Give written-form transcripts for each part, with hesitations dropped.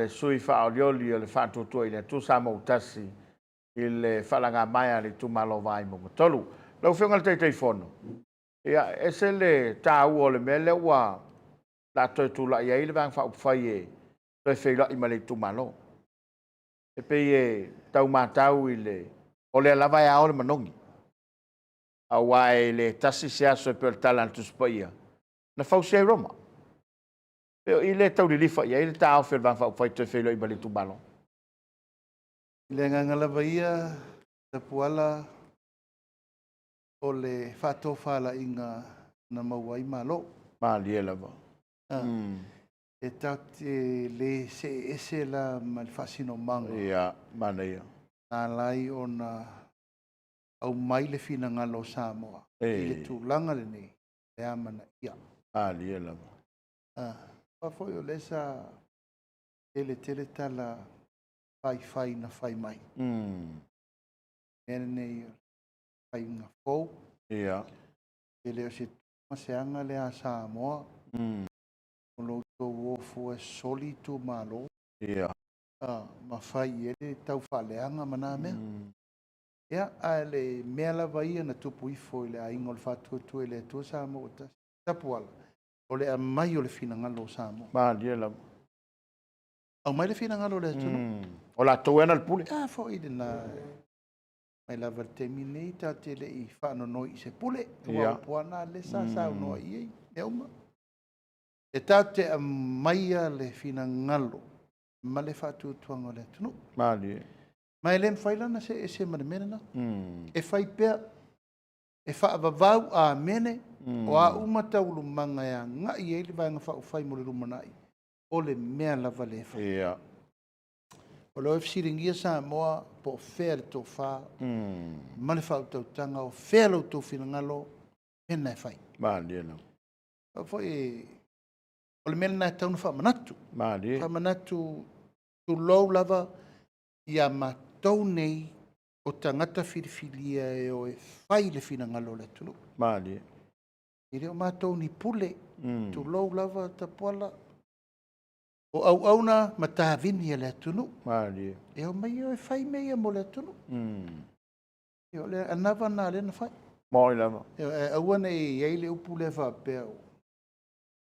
le sui faaolioli o le Faatuatua i le Atua Samoa ua Tasi i le faalagamaea a le itumalo o Vaimauga 3. Lau Afioga i le Taitaifono, ia, e ese le taua o le mea lea ua o le a toe tulai ai le Vaega Faaupufai e toe feiloai ma le itumalo. E pei e tau matau i le... o lea lava e ao le manogi, aua e le tasi se aso e pei o le tala a le Tusi Paia na fausia ai Roma. E pei o i lea e tau lilifa i ai le taofi o le Vaega Faaupufai e toe feiloai ma le itumalo. I le agaga lava ia Tapuala, o le faatofalaiga na maua ai malo. Malie lava. E tatou te le see ese la ma le faasinomaga. Ia, manaia. Na ala ai ona aumai le finagalo o Samoa i le tulaga lenei, e amanaia. Malie lava. Aua foi o lea sa tele tele tala faifai na fai mai, mea lenei o faiga fou. E le o se tu ma se aga lea a Samoa, o lo outou o fua e soli itumalo ma fai i ai le taufaaleaga ma na mea. Ia, a o le mea lava ia na tupu ifo i le aiga o le Faatuatua i le Atua Samoa ua Tasi, Tapuala, o le aumai o le finagalo o Samoa. Malie lava. Aumai le finagalo o le atunuu. O latou e ana le pule. A foi lena, mai lava i le taimi lenei tatou te le i faanonoi i se pule, aua o upu lava na o lea sa saunoa i ai mea uma. E tatou te aumaia le finagalo ma le faatuatuaga o le atunuu. Malie. Ma e le mafai la ona see ese ma le mea lena. E fai pea, e faavavau amene, o a uma taualumaga e agai i ai le Vaega Faaupufai mo le lumanai, o le mea lava lea e fai. O lo o fesiligia Samoa po o fea le tofa ma le faautautaga, o fea lo outou finagalo, o le mea lena e fai. Malie lava. Aua foi o le mea lena e tatau ona faamanatu. Malie. Faamanatu, tulou lava, ia matou nei o tagata filifilia e o e fai le finagalo o le atunuu. Malie. E le o matou ni pule, tulou lava Tapuala, o auauna matavini a le atunuu. Malie. E omai e fai mea ia mo le atunuu. O le anava lena lea na fai. Moi lava. Ae aua ne i i ai le upu lea faapea ua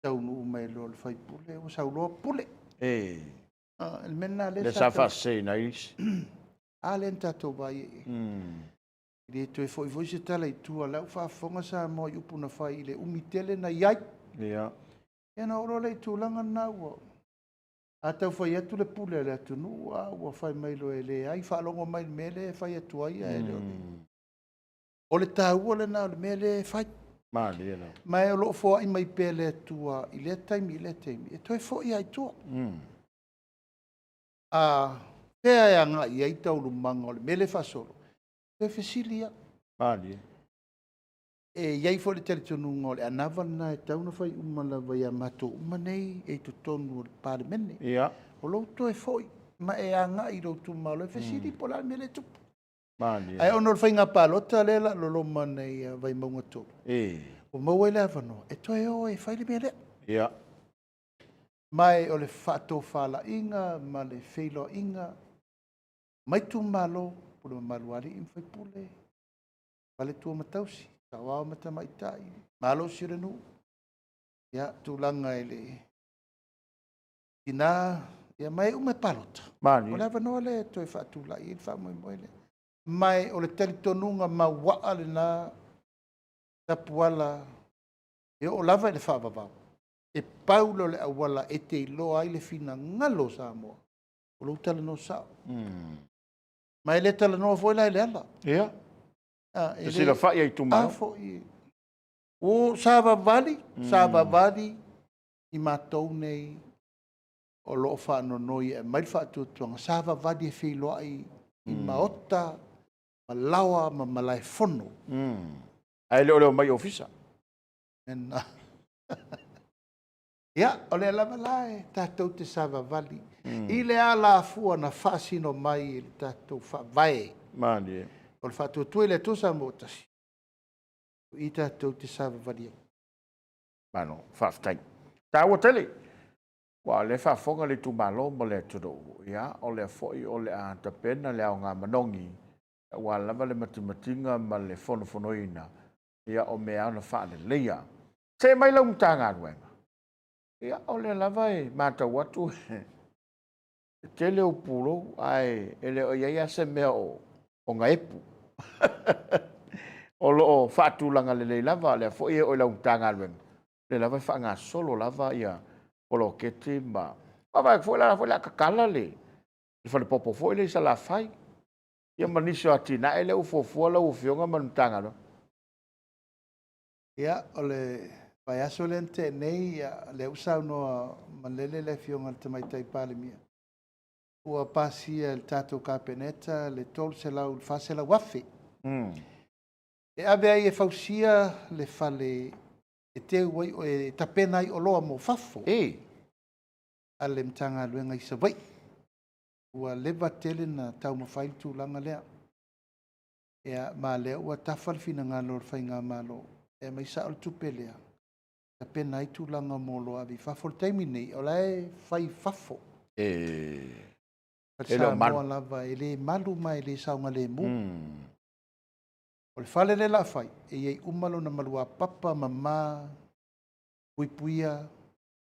taunuu mai loa i le sui usufono ua sau loa pule. O le mea lena lea sa faaseseina ai isi. A lea na tatou vaai ai i ai. E le toe foi foi se tala i tua, o la ua faafofoga Samoa i upu na fai i le umi tele na i ai. Ia ona oo loa lea i le tulaga lena ua... A tau fai atu le pule a le atunuu ae ua fai mai loa e leai, faalogo mai i le mea lea e fai atu ai ae le o le... O le taua lena o le mea lea e fai. Malie lava. Ma o lo o foai mai pea e le Atua i lea taimi i lea taimi, e toe foi lava i tua. A fea e agai i ai taualumaga o le mea lea e faasolo, toe fesili lava. Malie. E i ai foi le talitonuga o le anava lena e tatau ona fai uma lava ia matou uma nei e i totonu o le Palemene. O lou toe foi ma e agai i lou itumalo e fesili po o le a le mea lea e tupu. Malie. Ae ona o le faiga palota lea o le a loloma nei ia Vaimauga 3, ua maua ai le avanoa e toe o ai e fai le mea lea. Ma o le faatofalaiga ma le feiloaiga ma itumalo, pule mamalu a alii ma faipule, faletua ma tausi, saoao ma tamaitai, malosi o le nuu, ia, tulaga i le tina ma e uma e palota. Malie. O le avanoa lea e toe faatulai ai le faamoemoe lea. Ma o le talitonuga mauaa lena Tapuala, e oo lava i le faavavau, e pau lea o le auala e te iloa ai le finagalo o Samoa, o lou talanoa sao. Ma e le talanoa foi la i le ala. Fesilafai i itumalo. A foi ua savavali, savavali i matou nei o lo o faanonoi e aumai le faatuatuaga, savavali e feiloai i maota ma laoa ma malaefono. Ae le o le omai i ofisa. Ia, o lea lava la e tatou te savavali i le alafua na faasino mai e le tatou Faavae. Malie. O le faatuatua i le Atua Samoa ua tasi, o i tatou te savavali ai. Malo, faafetai. E taua tele. Aua o lea e faafofoga le itumalo ma le atunuu, ia, o lea foi o le a tapena le aoga manogi aua lava le matimatiga ma le fonofonoina, ia, o mea e ao ona faaleleia. See mai lau Matagaluega, ia, o lea lava e matau atu e tele ou pulou, ae le o i ai lava se mea o gaepu. O lo o faatulaga lelei lava, o lea foi e oo i lau Matagaluega, o lea lava e faagasolo lava poloketi ma vaavaai atu foi o lea o le a tatala le falepopo foi lea i Salafai, ia ma nisi o atinae lea ua fuafua lau Afioga ma le Matagaluega. Ia, o le vaiaso lea na tea nei, o lea ua saunoa malele le Afioga i le Tamaitai Palemia, ua pasia e le tatou Kapeneta le $300 i le $400,000 e ave ai e fausia le fale e tapena ai oloa mo fafo a le Matagaluega i Savaii. Ua leva tele ona taumafai le tulaga lea. Ia ma o lea ua tafa le finagalo o le faigamalo e aumai sao le tupe lea e tapena ai tulaga mo oloa e ave i fafo. O le taimi lenei, o la e fai i fafo. E le o malu. Samoa lava, e le malu ma e le saogalemu. O le fale lea o le a fai, e i ai uma lona maluapapa, mama, puipuia,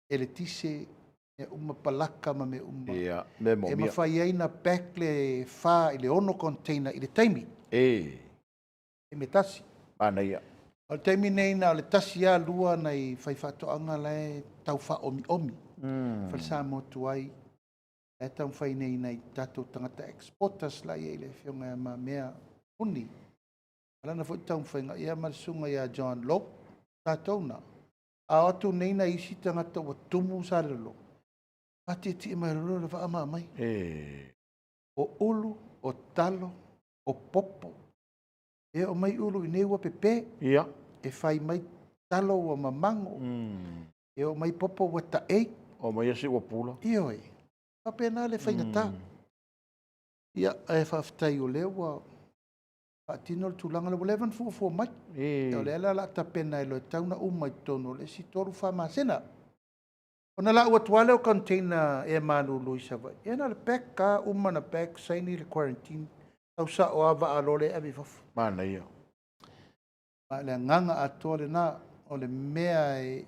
eletise, mea uma, palaka ma mea uma. Ia, mea E moomia. mafai ai ona pack le 4 i le 6 container i le taimi. Taimi e tasi. Manaia. O le taimi lenei na o le tasi lava lua nai faifaatoaga la e tau faaomiomi. Fale Samoa tuai, la e taumafai nei i nai tatou tagata exporters la e i ai le Afioga ia Mamea Muni. O lana foi taumafaiga, ia ma le susuga ia John Lowe, tatou na. A o atu nei nai isi tagata ua tumu Salelologa, faatietie mai loa le vaa ma aumai. O ulu, o talo, o popo. E oo mai ulu i inei ua pepe. E fai mai talo ua mamago. E oo mai popo ua taei. O mai isi ua pula. Ioe. E faapena le faigata. Ia, ae faafetai o lea ua faatino le tulaga lea, ua leva ona fuafua mai. O lea la o le a tapena e tatau ona uma i totonu o le isi 3, 4 masina. Ona lau atu lava lea o container ea malulu i Savaii, ia na o le pack lava, uma ona pack, saini le quarantine, sau sao lava vaa loa lea e ave i fafo. Manaia. Ma o le agaga atoa lena, o le mea e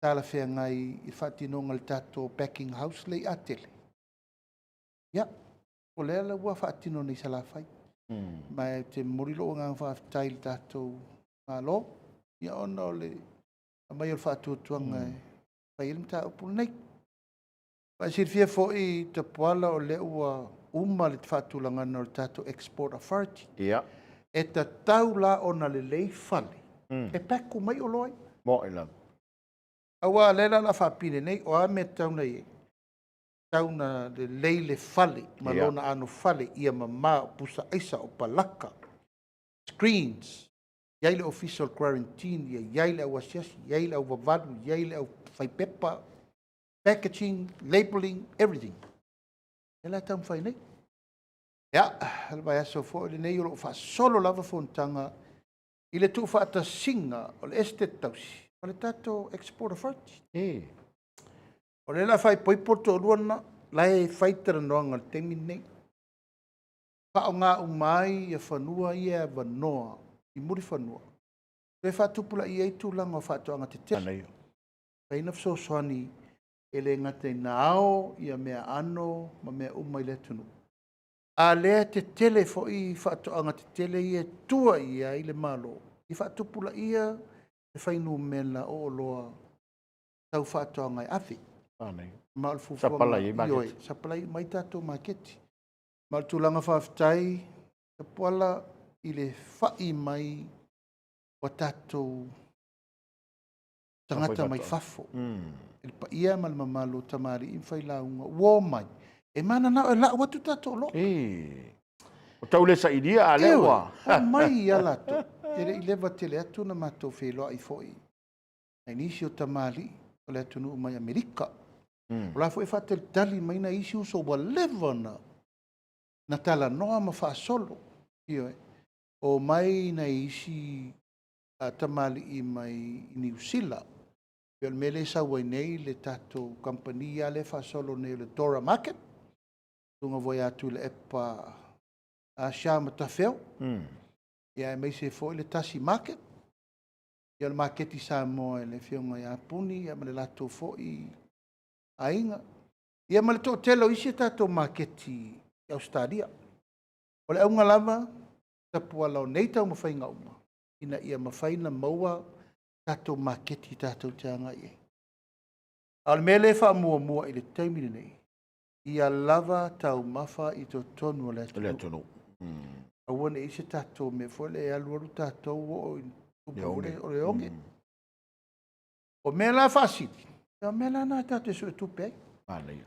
talafeagai i le faatinoga o le tatou packing house lea i Atele. Ia, o lea la ua faatino nei i Salafai. Ma ou te momoli lou agaga faafetai i le tatou Malo, ia ona o le aumai o le faatuatuaga e fai ai le mataupu lenei. Ma e silafia foi Tapuala, o lea ua uma le faatulagaga o le tatou Export Authority. E tatau la ona lelei fale e pack uma ai oloa ia. Mo'i lava. Aua o lea la o le a faapine nei, o a mea e tatau ona i ai? E tatau ona lelei le fale ma lona anofale, ia mama, o pusa aisa, o palaka, screens, i ai le ofisa o le quarantine, ia i ai le au asiasi, ia i ai le au vavalu, ia i ai le au faipepa, packaging, labelling, everything. O lea la e taumafai nei. Ia, o le vaiaso foi lenei o lo o faasolo lava fonotaga i le tuufaatasiga o le Esetete Tausi ma le tatou Export Authority. O lea o le a faaipoipo le toalua lena, la e fai talanoaga i le taimi lenei. Faaaoga uma ai fanua ia e avanoa i Mulifanua, toe faatupulaia ai tulaga o faatoaga tetele. Manaia. Fai na fesoasoani e le gata ina ao ia mea aano ma mea uma i le atunuu, a lea e tetele foi faatoaga tetele ia e tua i ai le Malo i faatupulaia le fuainumera o oloa tau faatoaga e ave. Manaia. Ma o le fuafuaga Sapalai ai maketi. Ioe, sapalai uma ai tatou maketi. Ma o le tulaga faafetai, Tapuala, i le fai mai o tatou tagata mai fafo. I le paia ma le mamalu o tamalii ma failauga ua omai, e mananao e lau atu tatou oloa. O tau le sailia a lea ua. Ioe, omai ia latou. E le i leva tele atu na matou feiloai foi ai nisi o tamalii o le atunuu mai Amerika. O la foi e faatalitali mai nai isi uso ua leva ona talanoa ma faasolo. Ioe. O mai nai isi tamalii mai Niu Sila. Pei o le mea lea e sau ai nei le tatou kamupani lava lea e faasolo nei o le Dora Market, susuga foi ia Tuilaepa Asia Matafeo, aemaise foi le Tasi Market, ia o le maketi Samoa i le Afioga ia Puni ma le latou foi aiga, ia ma le toatele o isi a tatou maketi i Ausetalia. O le auga lava, Tapuala, o nei taumafaiga uma, ina ia mafai ona maua tatou maketi tatou te agai i ai. A o le mea lea e faamuamua i le taimi lenei, ia lava taumafa i totonu o le atunuu. Aua ne i i ai se tatou mea foi lea e alu alu tatou oo i le o le oge. O mea la faasili, o mea la na tatou te suetupe ai.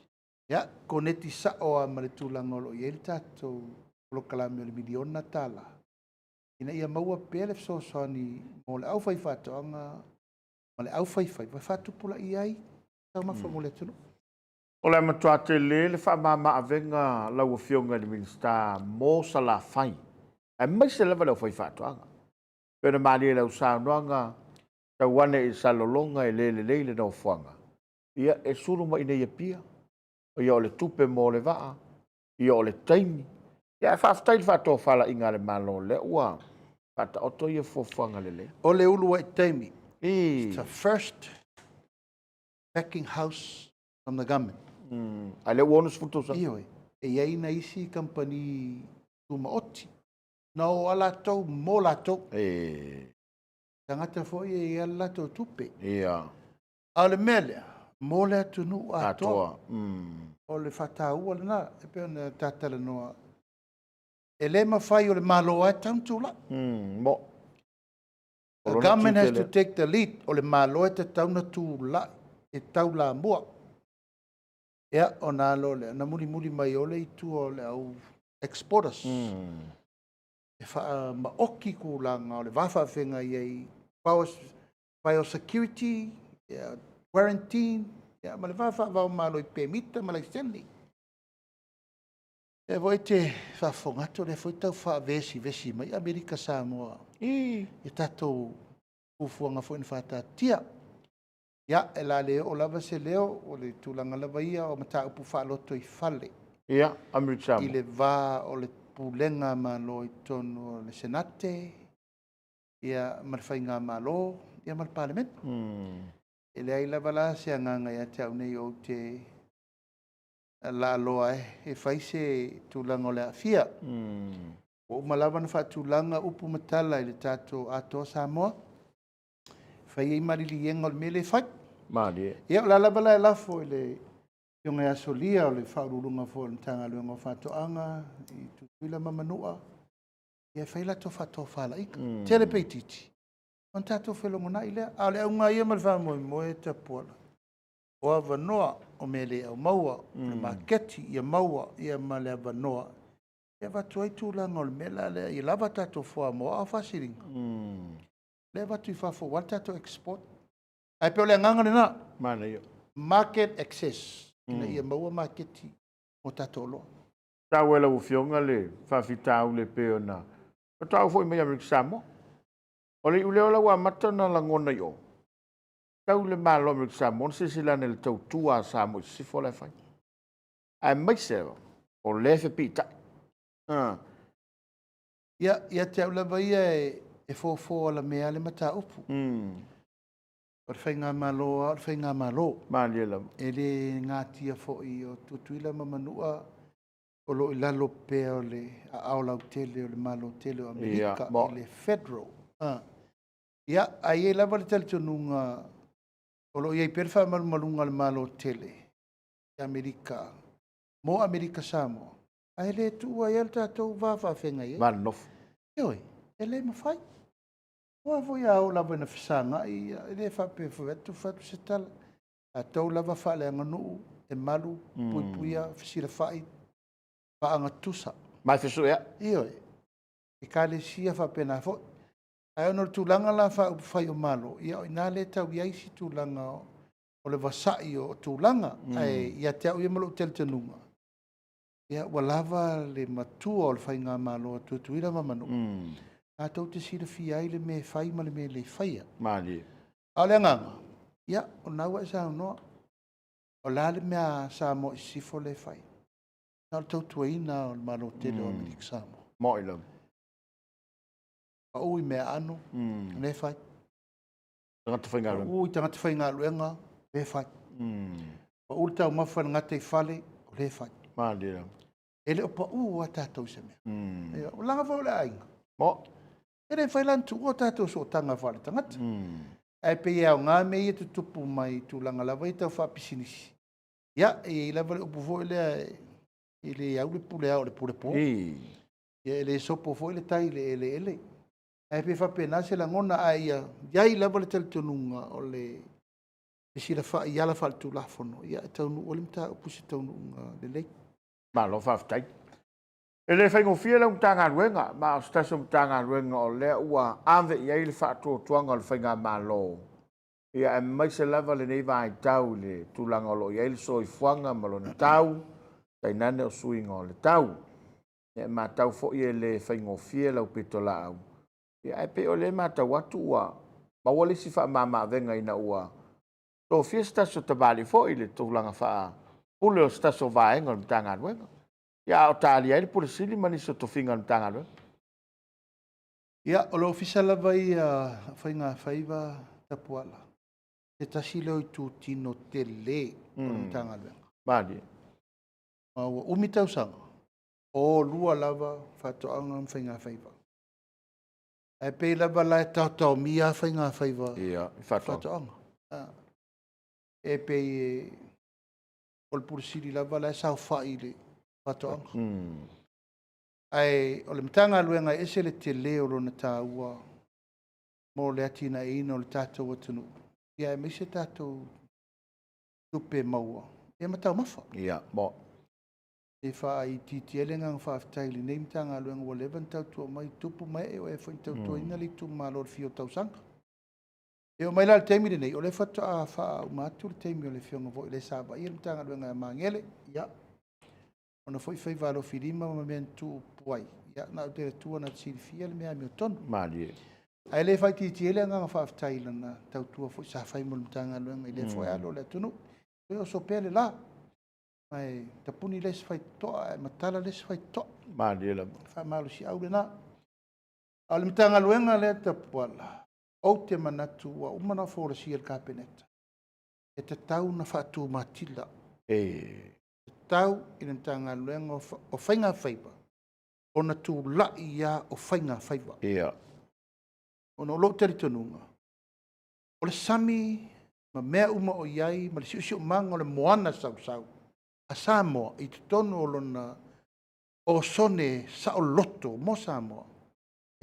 Ia, koneti sao lava ma le tulaga o lo o i ai le tatou polokalame o le $1miliona ina ia maua pea le fesoasoani mo le aufaifaatoaga ma le aufaifaiva e faatupulaia ai taumafa mo le atunuu. O le a matua tele le faamama-avega lau Afioga i le Minisita mo Salafai, aemaise lava le aufaifaatoaga. E pei ona malie i lau saunoaga, tau ane i Salelologa e le lelei le nofoaga, ia e sulu mai i inei i Apia, ia o le tupe mo le vaa, o le taimi. Ae faafetai i le faatofalaiga a le Malo o lea ua faataoto ia fuafuaga lelei. O le uluai taimi, it's the first packing house from the government. A o lea ua 60 tausaga. Ioe. E i ai nai isi kamupani tumaoti, na o lava latou mo latou. Tagata foi e i ai lava le latou tupe. A o le mea lea, mo le atunuu atoa. O le faataua lena, e pei ona ta talanoa, e le mafai o le Malo lava e tatau ona tulai. The government has to take the lead. O le Malo e tatau ona tulai e taulamua. Ia, ona alo lea, ona mulimuli mai o le itu o le au exporters e faamaoti tulaga o le va faafeagai ai, biosecurity, quarantine, ma le va faava-o-Malo i pemita ma laisene. O lea foi e te faafofoga atu o lea foi e tau faavesivesi mai Amerika Samoa i tatou fuafuaga foi na faataatitia. Ia, o le a le oo lava se leo, o le tulaga lava ia o mataupu faalotoifale Amerika Samoa. I le va o le pulega a Malo i totonu o le Senate ma le Faigamalo ma le Palemene. E leai lava la se agaga ia te au nei ou te laaloa e fai se tulaga o le aafia. Ua uma lava ona faatulaga upu ma tala i le tatou Atoa Samoa, e fai ai maliliega o le mea lea e fai. Malie. Ia, o le a lava la e lafo i le Afioga ia Solia o le Faauluuluga foi o le Matagaluega o Faatoaga i Tutuila ma Manua, e fai latou faatofalaiga. Tele pe itiiti, ona tatou felogonai lea. A o le auga lava ia ma le faamoemoe Tapuala, o avanoa o mea le aumaua, o le maketi ia maua ma le avanoa e avatu ai tulaga o le mea la lea, ia lava tatou fuamoa. A o faasiliga, lea e avatu i fafo aua le tatou export. Ae pei o le agaga lena, Manaia. market access, ina ia maua maketi mo tatou oloa. Taua e lau Afioga le faafitauli e pei ona faatoa ou foi mai Amerika Samoa. O le iuleo la ua amata ona lagona i o, tau le Malo o Amerika Samoa na silasila ane i le tautua a Samoa i sisifo la e fai. Aemaise lava, o lea e fepiitai. Ia, ia te au lava ia e fofo alamea lava le mataupu. O le Faigamalo lava o le Faigamalo. Malie lava. E le natia foi o Tutuila ma Manua o lo o i lalo pea o le aao lautele o le Malo tele o Amerika i le federal. Ia, ae i ai lava le talitonuga o lo o i ai pea le faamalumaluga a le Malo tele i Amerika mo Amerika Samoa, ae le tuua ai lava le tatou va faafeagai ai. Va nonofo. Ioe, e le mafai. Aua foi a oo lava ina fesagai, e le faapea foi atu fai atu se tala. Tatou lava faaleaganuu e malu, puipuia, fesilafai, faagatusa. Ma e fesuiai. Ioe, ekalesia faapena foi. Ae ona o le tulaga la faaupufai o Malo, ia o i ina lea e tau i ai si tulaga o le vasai o tulaga. Ae ia te au ia ma lou talitonuga, ia ua lava le matua o le Faigamalo a Tutuila ma Manua, tatou te silafia ai le mea e fai ma le mea e le faia. Malie. A o le agaga, Ia, o lena ua e saunoa, o le a le mea a Samoa i Sisifo lea e fai? Na o le tautuaina lava o le Malo tele o Amerika Samoa. Moi lava. Pau i meaano, lea e fai. Tagata faigaluega. Pau i tagata faigaluega, lea e fai. Pau le taumafa i le gataifale, o lea e fai. Malie lava. E le o pau lava tatou i se mea. Leaga foi o le aiga. Mo. E le mafai la ona tuua tatou sootaga faaletagata. Ae pei e aoga mea ia e tutupu mai i tulaga lava ia tau faapisinisi. Ia, e i ai lava le upu foi lea, e le au le pule ao i le pule po. Ia e le sopo foi le tai i le eleele. Ae pei e faapena se lagona, ae ia i ai lava le talitonuga o le fesilafai i ala faale-Tulafono, ia e taunuu ai le mataupu i se taunuuga lelei. Malo faafetai. E le faigofie lau Matagaluega, ma o se tasi o Matagaluega o lea ua ave i ai le faatuatuaga o le Faigamalo, ia aemaise lava lenei vaitau i le tulaga o lo o i ai le soifuaga ma lona tau, tainane o suiga o le tau. Ia e matau foi e le faigofie lau pitolaau, ia ae pei o lea e matau atu ua maua le isi faamama-avega ina ua tofia se tasi o tamalii foi i le tulaga faa-Pule o se tasi o Vaega o le Matagaluega, ia a o talia ai le Pule Sili ma nisi o tofiga o le Matagaluega. Ia, o le Ofisa lava ia o Faigafaiva Tapuala, se tasi lea o itutino tele o le Matagaluega. Malie. Ma ua umi tausaga o o lua lava Faatoaga ma Faigafaiva. Ae pei lava la e taotaomia lava Faigafaiva i Faatoaga. E pei o le Pule Sili lava la e saofai i le Faatoaga. Ae o le Matagaluega e ese le tele o lona taua mo le atinaeina o le tatou atunuu, ia aemaise tatou tupe maua ia ma taumafa. Ia, mo. E faaitiitia ai le agaga faafetai i lenei Matagaluega ua leva ona tautua mai, tupu ma ee, o e foi na tautuaina le itumalo i le fia o tausaga. E oo mai la i le taimi lenei, o lea faatoa faauma atu le taimi o le afioga foi i le sa vaaia le Matagaluega ia Magele, ia, ona foi faiva alofilima ma mea na tutupu ai, ia na o le Atua na te silafia le mea amiotonu. Malie. Ae le faaitiitia ai le agaga faafetai i lana tautua foi sa fai mo le Matagaluega i lea foi alo o le atunuu. Toe oso pea le la, ma e tapuni le isi faitotoa ae matala le isi faitotoa. Malie lava. Faamalosiau lena. A o le Matagaluega lea Tapuala, ou te manatu ua uma ona folasia i le Kapeneta, e tatau ona faatumatila. Tatau i le Matagaluega o Faigafaiva ona tulai lava o Faigafaiva. Ona o lou talitonuga, o le sami ma mea uma o i ai ma le siosiomaga o le moana sausau a Samoa i totonu o lona osone saoloto mo Samoa,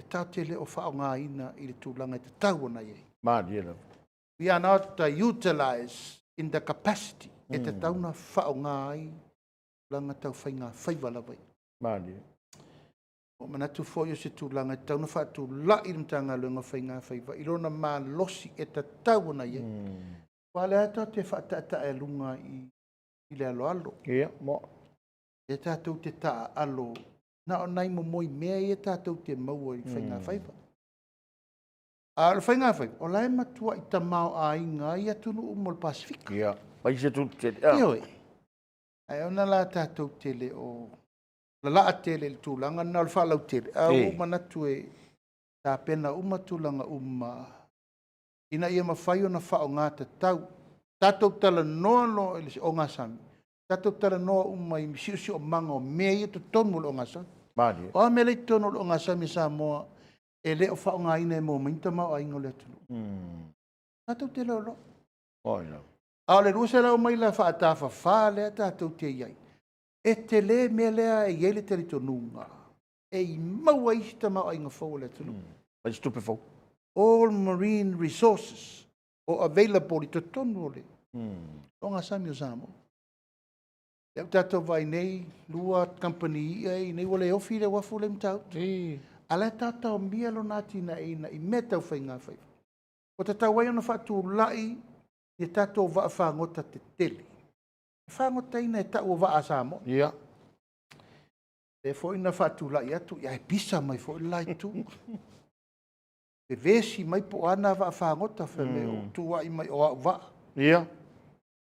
e tatou te le o faaaogaina i le tulaga e tatau ona i ai. Malie lava. We are not utilized in the capacity e tatau ona faaaoga ai tulaga tau faigafaiva lava ia. Malie. Ua manatu foi o se tulaga e tatau ona faatulai le Matagaluega o Faigafaiva i lona malosi e tatau ona i ai. Aua o lea lava tatou te faataetaealuga i le aloalo. Ia, mo. Lea tatou te taaalo na o nai momoi mea ia tatou te maua i faigafaiva. A o le faigafaiva, o la e matuai tamaoaiga ai atunuu uma o le Pasefika. Ia, ma isi atunuu tetele. Ioe. Ae ona la tatou te le o lalaa tele i le tulaga lena o le faalautele, ae ua ou manatu e tapena uma tulaga uma ina ia mafai ona faaaoga tatau. Tatou talanoa loa i le ogasami, tatou talanoa uma i siosiomaga o mea ia i totonu o le ogasami. Malie. O a mea la e i totonu o le ogasami a Samoa e le o faaaogaina e maua mai ai ni tamaoaiga o le atunuu? Tatou te le o iloa. Oi lava. A o le 200 maila faatafafa lea tatou te i ai, e tele mea lea e i ai le talitonuga e maua ai isi tamaoaiga fou o le atunuu. Ma isi tupe fou. All marine resources o available i totonu o le ogasami o Samoa. Lea ua tatou vaai nei, 2 kamupani i'a ia nei ua le ofi le uafu lea i Matautu. A o la e taotaomia lona atinaeina i mea tau faigafaiva. Ua tatau ai ona faatulai ia tatou vaafagota tetele, e fagotaina e tau o vaa a Samoa. Lea foi na faatulai atu, ae pisa mai foi le la itu. Vevesi mai po o a na vaafagota, fai mai o tuai mai o au vaa. Ia.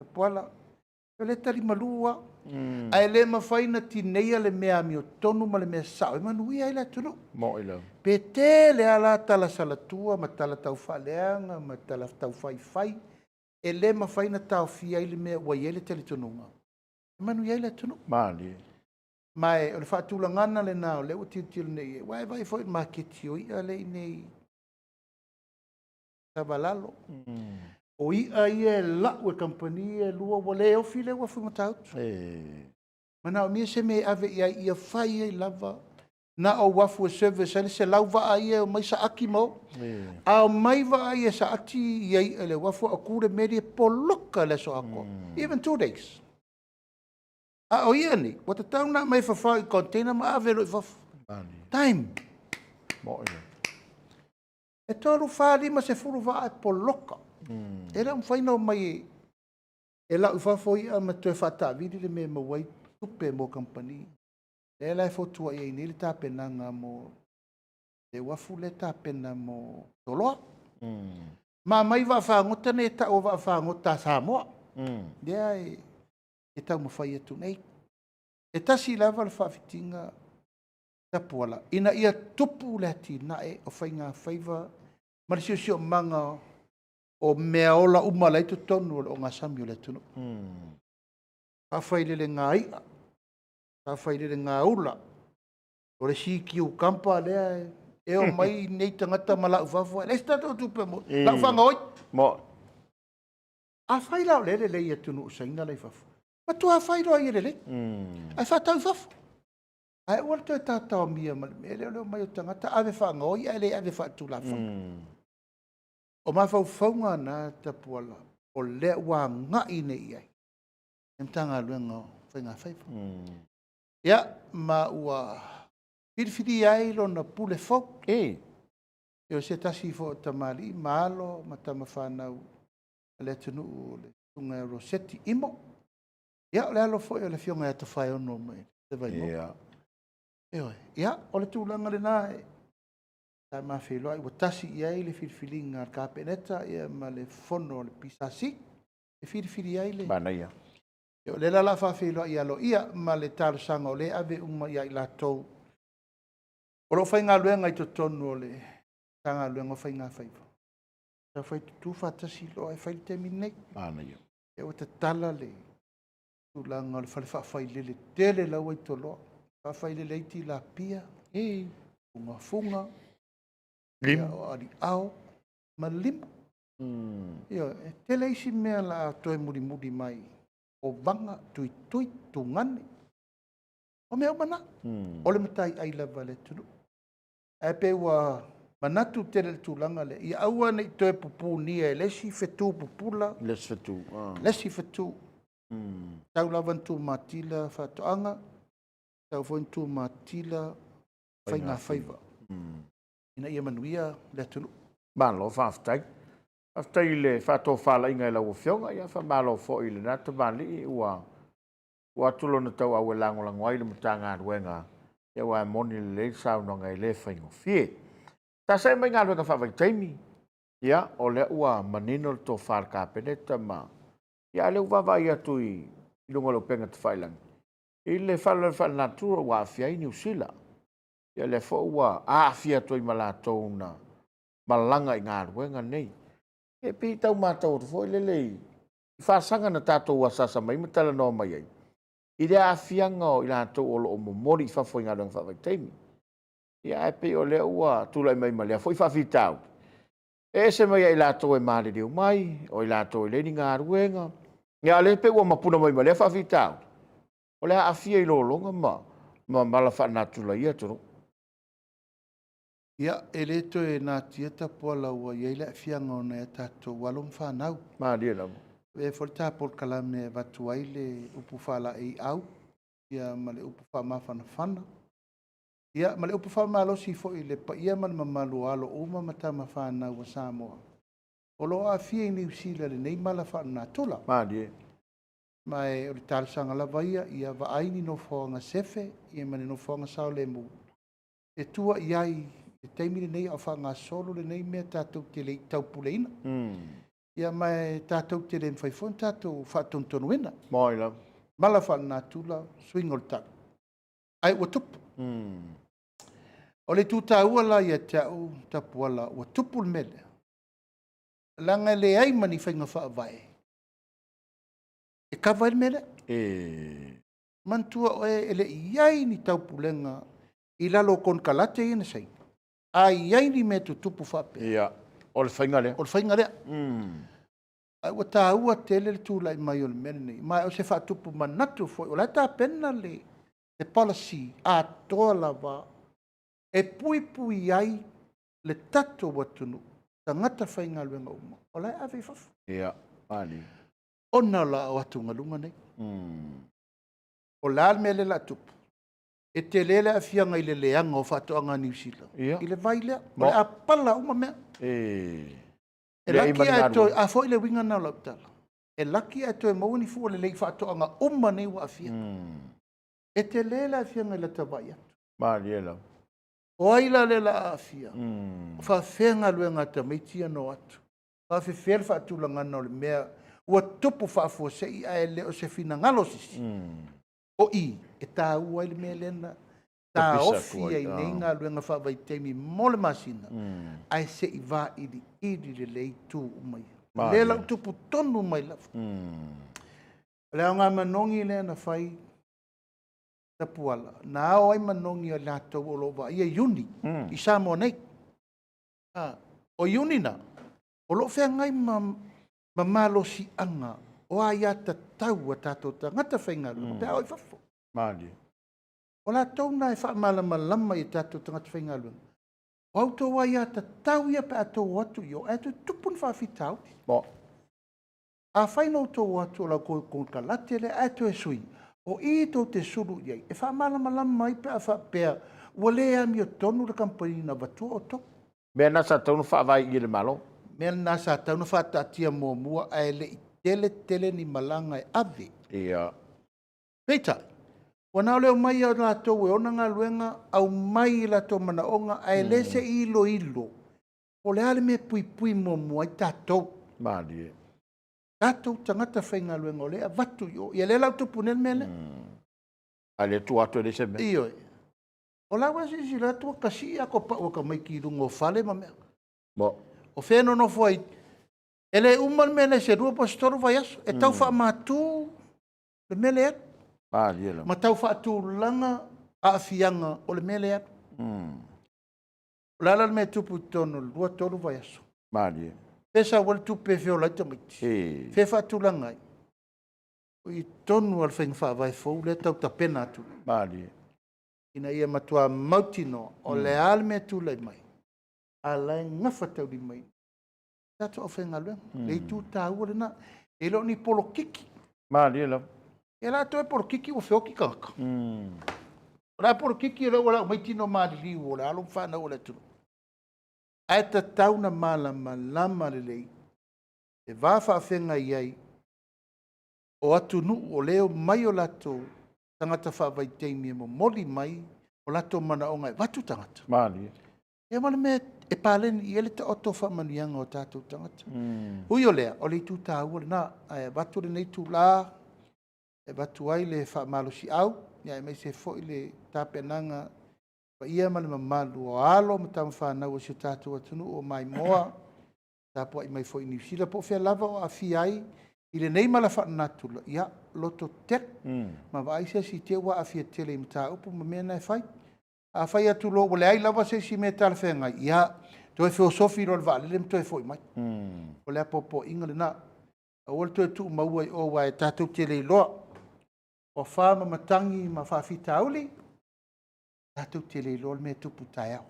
Tapuala, o lea e tali malu lava. Ae le mafai ona tineia le mea amiotonu ma le mea sao e manuia ai le atunuu. Mo'i lava. Pe tele lava la tala salatua ma tala taufaaleaga ma tala taufaifai, e le mafai ona taofia ai le mea ua i ai le talitonuga e manuia ai le atunuu. Malie. Ma o le faatulagaga lena o lea ua tilotilo nei i ai. Aua e vaai foi i le maketi o i'a lea e i inei i Savalalo. O i'a ia e lau e kamupani ia e lua ua le ofi le uafu i Matautu. E manaomia se mea e ave i ai ia fai ai lava na o uafu e service ai le 100 vaa ia e omai saati ma o. A omai vaa ia e saati ia i'a i le uafu a o tu le meli e poloka i le aso atoa, even 2 days. A o ia nei, ua tatau ona aumai e fafao i container ma ave loa i fafo. Time. Mo'i lava. E 3, 4, 5, 10 vaa e poloka. E le o mafai ona omai e lau i fafo i'a ma toe faataavili le mea e maua ai tupe mo kamupani. Lea la e fotuai ai nei le tapenaga mo le uafu lea e tapena mo Toloa. Ma aumai vaafagota nei e tau o vaafagota a Samoa. Lea e taumafai atu nei. E tasi lava le faafitiga Tapuala, ina ia tupu le atinae o faigafaiva ma le siosiomaga o meaola uma la e i totonu o le ogasami o le atunuu. Faafailelega i'a, faafailelega ula, o le sea cucumber lea e omai nei tagata ma lau i fafo ae leai se tatou tupe maua, lau faagaoi. Mo'i. Afai la o lea e lelei i atunuu o Saina la e i fafo, matua fai loa ia lelei, ae faatau i fafo. Ae aua le toe tataomia ma le mea lea o le omai o tagata ave faagaoi ae le ave faatulafono. O mafaufauga na Tapuala, o lea ua agai nei i ai le Matagaluega o Faigafaiva. Ia, ma ua filifilia ai lona pule fou. O se tasi foi o tamalii ma alo ma tamafanau a le atunuu o le susuga ia Roseti Imo. Ia, o le alo foi o le afioga ia Tofaeono mai le Vaimauga. Ioe. Ia, o le tulaga lena sa ma feiloai ua tasi i ai le filifiliga a le Kapeneta ma le fono a le PSC e filifili ai le Manaia. O lea la o le a faafeiloai aloaia ma le talosaga o lea e ave uma ia i latou o lo o faigaluega i totonu o le Matagaluega o Faigafaiva, taufai tutu faatasi loa e fai le taimi lenei. Manaia. Lea ua tatala le tulaga o le fale faafailele tele la ua i Toloa, faafailele ai tilapia, fugafuga, Limu. o aliao ma limu. Ioe, e tele isi mea o le a toe mulimuli mai, o vaga, tuitui, tugane, o mea uma na. O le mataiai lava a le atunuu. Ae pei ua manatu tele i le tulaga lea, ia aua ne i toe pupunia e le isi fetu pupula Le isi fetu. Le isi fetu. Tau lava ina tumatila faatoaga, tau foi ina tumatila faigafaiva ina ia manuia le atunuu. Malo faafetai. Faafetai i le faatofalaiga i lau Afioga, ia faamalo foi i lena tamalii ua tuu atu lona tauau e lagolago ai le Matagaluega, ia aua e moni lelei le saunoaga e le faigofie. Ta see mai i galuega faavaitaimi, ia o lea ua manino le tofa a le Kapeneta ma... Ia a o lea ua vaavaai atu i luga o le upega tafailagi i le faalavelave faalenatura ua aafia ai Niu Sila. Ia lea foi ua aafia atu ai ma latou na malaga i galuega nei. E pei e tau matau atu foi lele i fasaga na tatou asaasa mai ai ma talanoa mai ai i le aafiaga o i latou o lo o momoli i fafo i galuega faavaitaimi. Ia ae pei o lea ua tulai mai ma lea foi faafitauli, e ese mai ia i latou e maliliu mai, o i latou e leai ni galuega, ia a o lea pei ua mapuga mai ma lea faafitauli, o le aafia i lologa ma mala faalenatura i ia atunuu. Ia, e le toe natia Tapuala ua i ai le aafiaga o nai a tatou alo ma fanau. Malie lava. Avea foi le ta polokalame e avatu ai le upu faalaeiau ma le upu faamafanafana, ia ma le upu faamalosi foi i le paia ma le mamalu o alo uma ma tama fanau a Samoa o lo o aafia i Niu Sila i lenei mala faalenatura. Malie. Ma o le talosaga lava ia, ia vaai ni nofoaga sefe ma ni nofoaga saolemu e tua i ai i le taimi lenei a o faagasolo lenei mea tatou te le i taupuleina. Ia ma e tatou te le mafai foi ona tatou faatonutonuina. Moi lava. Mala faalenatura, suiga o le tau. Ae ua tupu. O le itu taua la ia te au Tapuala, ua tupu le mea lea, leaga e leai ma ni faiga faavae e kava ai le mea lea. Manatua oe e le i i ai ni taupulega i lalo o konekarate ia na saini, a i ai ni mea tutupu faapea, Ia, o le faiga lea. O le faiga lea. Ae ua taua tele le tulai mai o le mea lenei, ma o se faatupu manatu foi, o la e tapena le policy atoa lava e puipui ai le tatou atunuu, tagata faigaluega uma o la e ave i fafo. Ia, malie. Ona o atugaluga nei. O le a le mea lea o le a tupu? E tele le aafiaga i le leaga o faatoaga a Niu Sila i le vai lea. O le a pala uma mea. E Leai ma laki ni ae toe, galuega. a foi le uiga lena o lau tala, e laki ae toe maua ni fua lelei i faatoaga uma nei ua aafia. E tele le aafiaga i lata vaai atu. Malie lava. O ai la lea o le a aafia? O faafefea galuega a tamaiti ia na o atu? Faafefea le faatulagaga o le mea ua tupu faafuasei ae le o se finagalo o se isi? O i e taua ai le mea lea na Tapisa atu taofi ai, ai nei galuega faavaitaimi mo le masina, ae se i vailiili lelei itu uma ia. Malie. Lea la ua tupu tonu mai lava. O le aoga manogi lea na fai Tapuala, na ao ai manogi o latou o lo o vaaia iuni i Samoa nei. O iuni na, o lo o feagai ma malosiaga o aiatatau a tatou tagata faigaluega pe a o i fafo. Malie. O latou na e faamalamalama i tatou tagata faigaluega, o a outou aiatatau ia pe a outou o atu i o, ae toe tupu ni faafitauli. Mo. Afai na outou o atu o la outou konekarate lea ae toe sui, o i tou te sulu i ai, e faamalamalama ai pe a faapea ua le amiotonu le kamupani na avatua outou. Mea na sa tatau ona faavae i i e le Malo. Mea lena sa tatau ona faataatia muamua ae le i tele tele ni malaga e ave. Peitai, ua na o le omai lava o latou e ona galuega, aumai i latou manaoga, ae le se i iloilo po o le a le mea e puipui muamua ai tatou. Malie. Tatou tagata faigaluega o lea e avatu i o. Ia lea la ua tupu nei le mea lea. A le tua atu e leai se mea. Ioe. O la ua silasila atu ua tasii a pau a tamaiti i luga o fale ma mea. Mo. O fea e nonofo ai? E le uma le mea lea i se 2 po o se 3 vaiaso. E tau faamatu le mea lea. Malie lava. Ma tau faatulaga aafiaga o le mea lea. O le a la le mea e tupu i totonu o le 2, 3 vaiaso? Malie. Pe sau ai le tupe e feola ai tamaiti. Fe faatulaga ai. O i tonu lava o le faiga faavae fou lea e tau tapena atu. Malie. Ina ia matua mautinoa, o le a le mea e tulai mai, a la e gafataulimaina tatou aufaigaluega. Le itu taua lena. E le o ni polokiki. Malie lava. E la toe polokiki ua feoti tagata. O le a polokiki o lea ua lau mai tino maliliu o le alo ma fanau o le atunuu. Ae tatau na malamalama lelei e va faafeagai ai o atunuu o lea e omai o latou tagata faavaitaimi e momoli mai o latou manaoga e avatu tagata. Malie. Ia ma le mea e paleni i ai le taoto o faamanuiaga o tatou tagata. Ui o lea, o le itu taua lena, ae avatu lenei itula, e avatu ai le faamalosiau, ia aemaise foi le tapenaga paia ma le mamalu o alo ma tamafanau a si o tatou atunuu o maimoa, tapuai mai foi i Niu Sila, po o fea lava o aafia ai i lenei mala faalenatura, ia loto tetele. Ma vaai se isi te i ua aafia tele i mataupu ma mea na e fai. A fai atu loa ua leai lava se isi mea e talafeagai, ia toe feosofi loa i le vaalele ma toe foi mai. O le apoapoaiga lena. Aua le toe tuumaua i o, aua e tatou te le iloa. O afa ma matagi ma faafitauli, tatou te le iloa le mea e tupu taeao.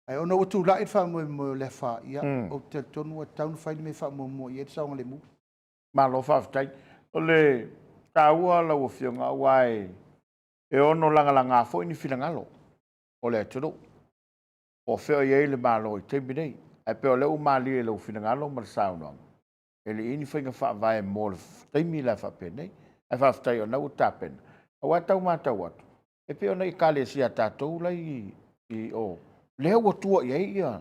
Ae ona ua tulai le faamoemoe o le afa, ia, ou te talitonu ua tatau ona fai le mea e faamuamua i ai le saogalemu. Malo faafetai. O le taua lau Afioga, aua e ono lagalaga foi ni finagalo o le atunuu. Po o fea o i ai le Malo i taimi nei. Ae pei o lea ua malie i lou finagalo ma le saunoaga, e le i i ai ni faiga faavae mo le taimi la faapenei. Ae faafetai o lena ua tapena. Aua e tau matau atu, e pei ona ekalesia a tatou la i o, lea ua tua i ai ia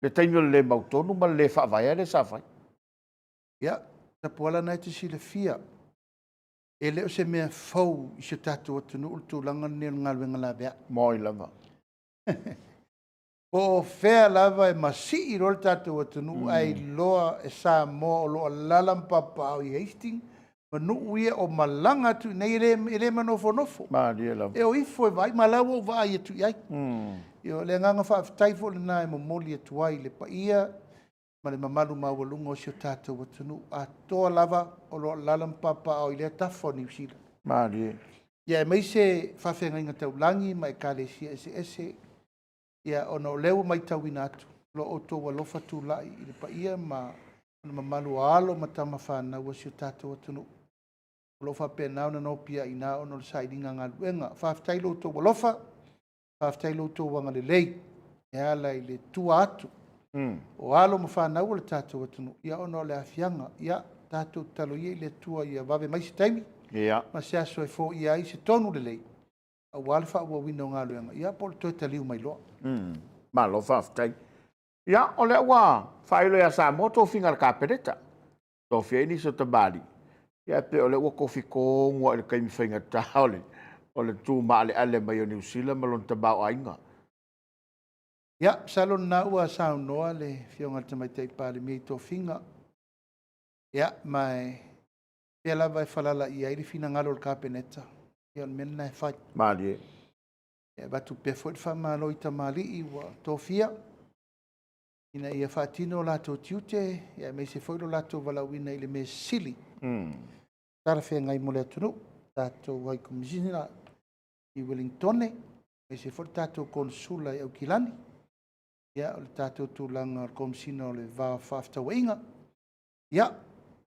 le taimi o le le mautonu ma le le faavaea lea sa fai. Ia, Tapuala na e te silafia, e le o se mea fou i si o tatou atunuu le tulaga lenei o le galuega laveai. Moi lava. Po o fea lava e masii loa le tatou atunuu ae iloa e Samoa o lo o alaala ma papaaao i Hastings ma nuu ia o malaga atu i inei, e le manofonofo. Malie lava. E o ifo e vaai, ma o la ua ou vaai atu i ai. Ia, o le agaga faafetai foi lena e momoli atu ai i le paia ma le mamalu maualuga o si o tatou atunuu atoa lava o lo o alaala ma papaaao i lea tafa o Niu Sila. Malie. Ia, aemaise faafeagaiga taulagi ma ekalesia eseese, ia, ona o lea ua matauina atu lo outou alofa tulai i le paia ma le mamalu o alo ma tama fanau a si o tatou atunuu o lo o faapena ona nopiai i ina ona o le sailiga galuega. Faafetai i lo outou alofa, faafetai i lo outou agalelei e ala i le tua atu o alo ma fanau a le tatou atunuu, ia ona o le aafiaga. Ia tatou tatalo ia i le Atua ia vave mai se taimi ma se aso e foia ai se tonu lelei aua le faaauauina o galuega, ia po o le toe taliu mai loa. Malo faafetai. Ia, o lea ua faailo ia Samoa tofiga a le Kapeneta, tofia ai nisi o tamalii, ia ae pei o lea ua tofi tonu lava i le taimi faigata o le tumaaleale mai o Niu Sila ma lona tamaoaiga. Ia, masalo o lena ua saunoa le Afioga i le Tamaitai Palemia i tofiga. Ia, ma e pea lava e falala i ai le finagalo o le Kapeneta, ia o le mea lena e fai. Malie. E avatu pea foi le faamalo i tamalii ua tofia ina ia faatino o latou tiute, aemaise foi lo latou valaauina i le mea sili talafeagai mo le atunuu. Tatou High Commissioner i Ueligitone, aemaise foi le tatou Konesula i Aukilani, ia o le tatou tulaga o le Komesina o le Va o Fefaatauaiga. Ia,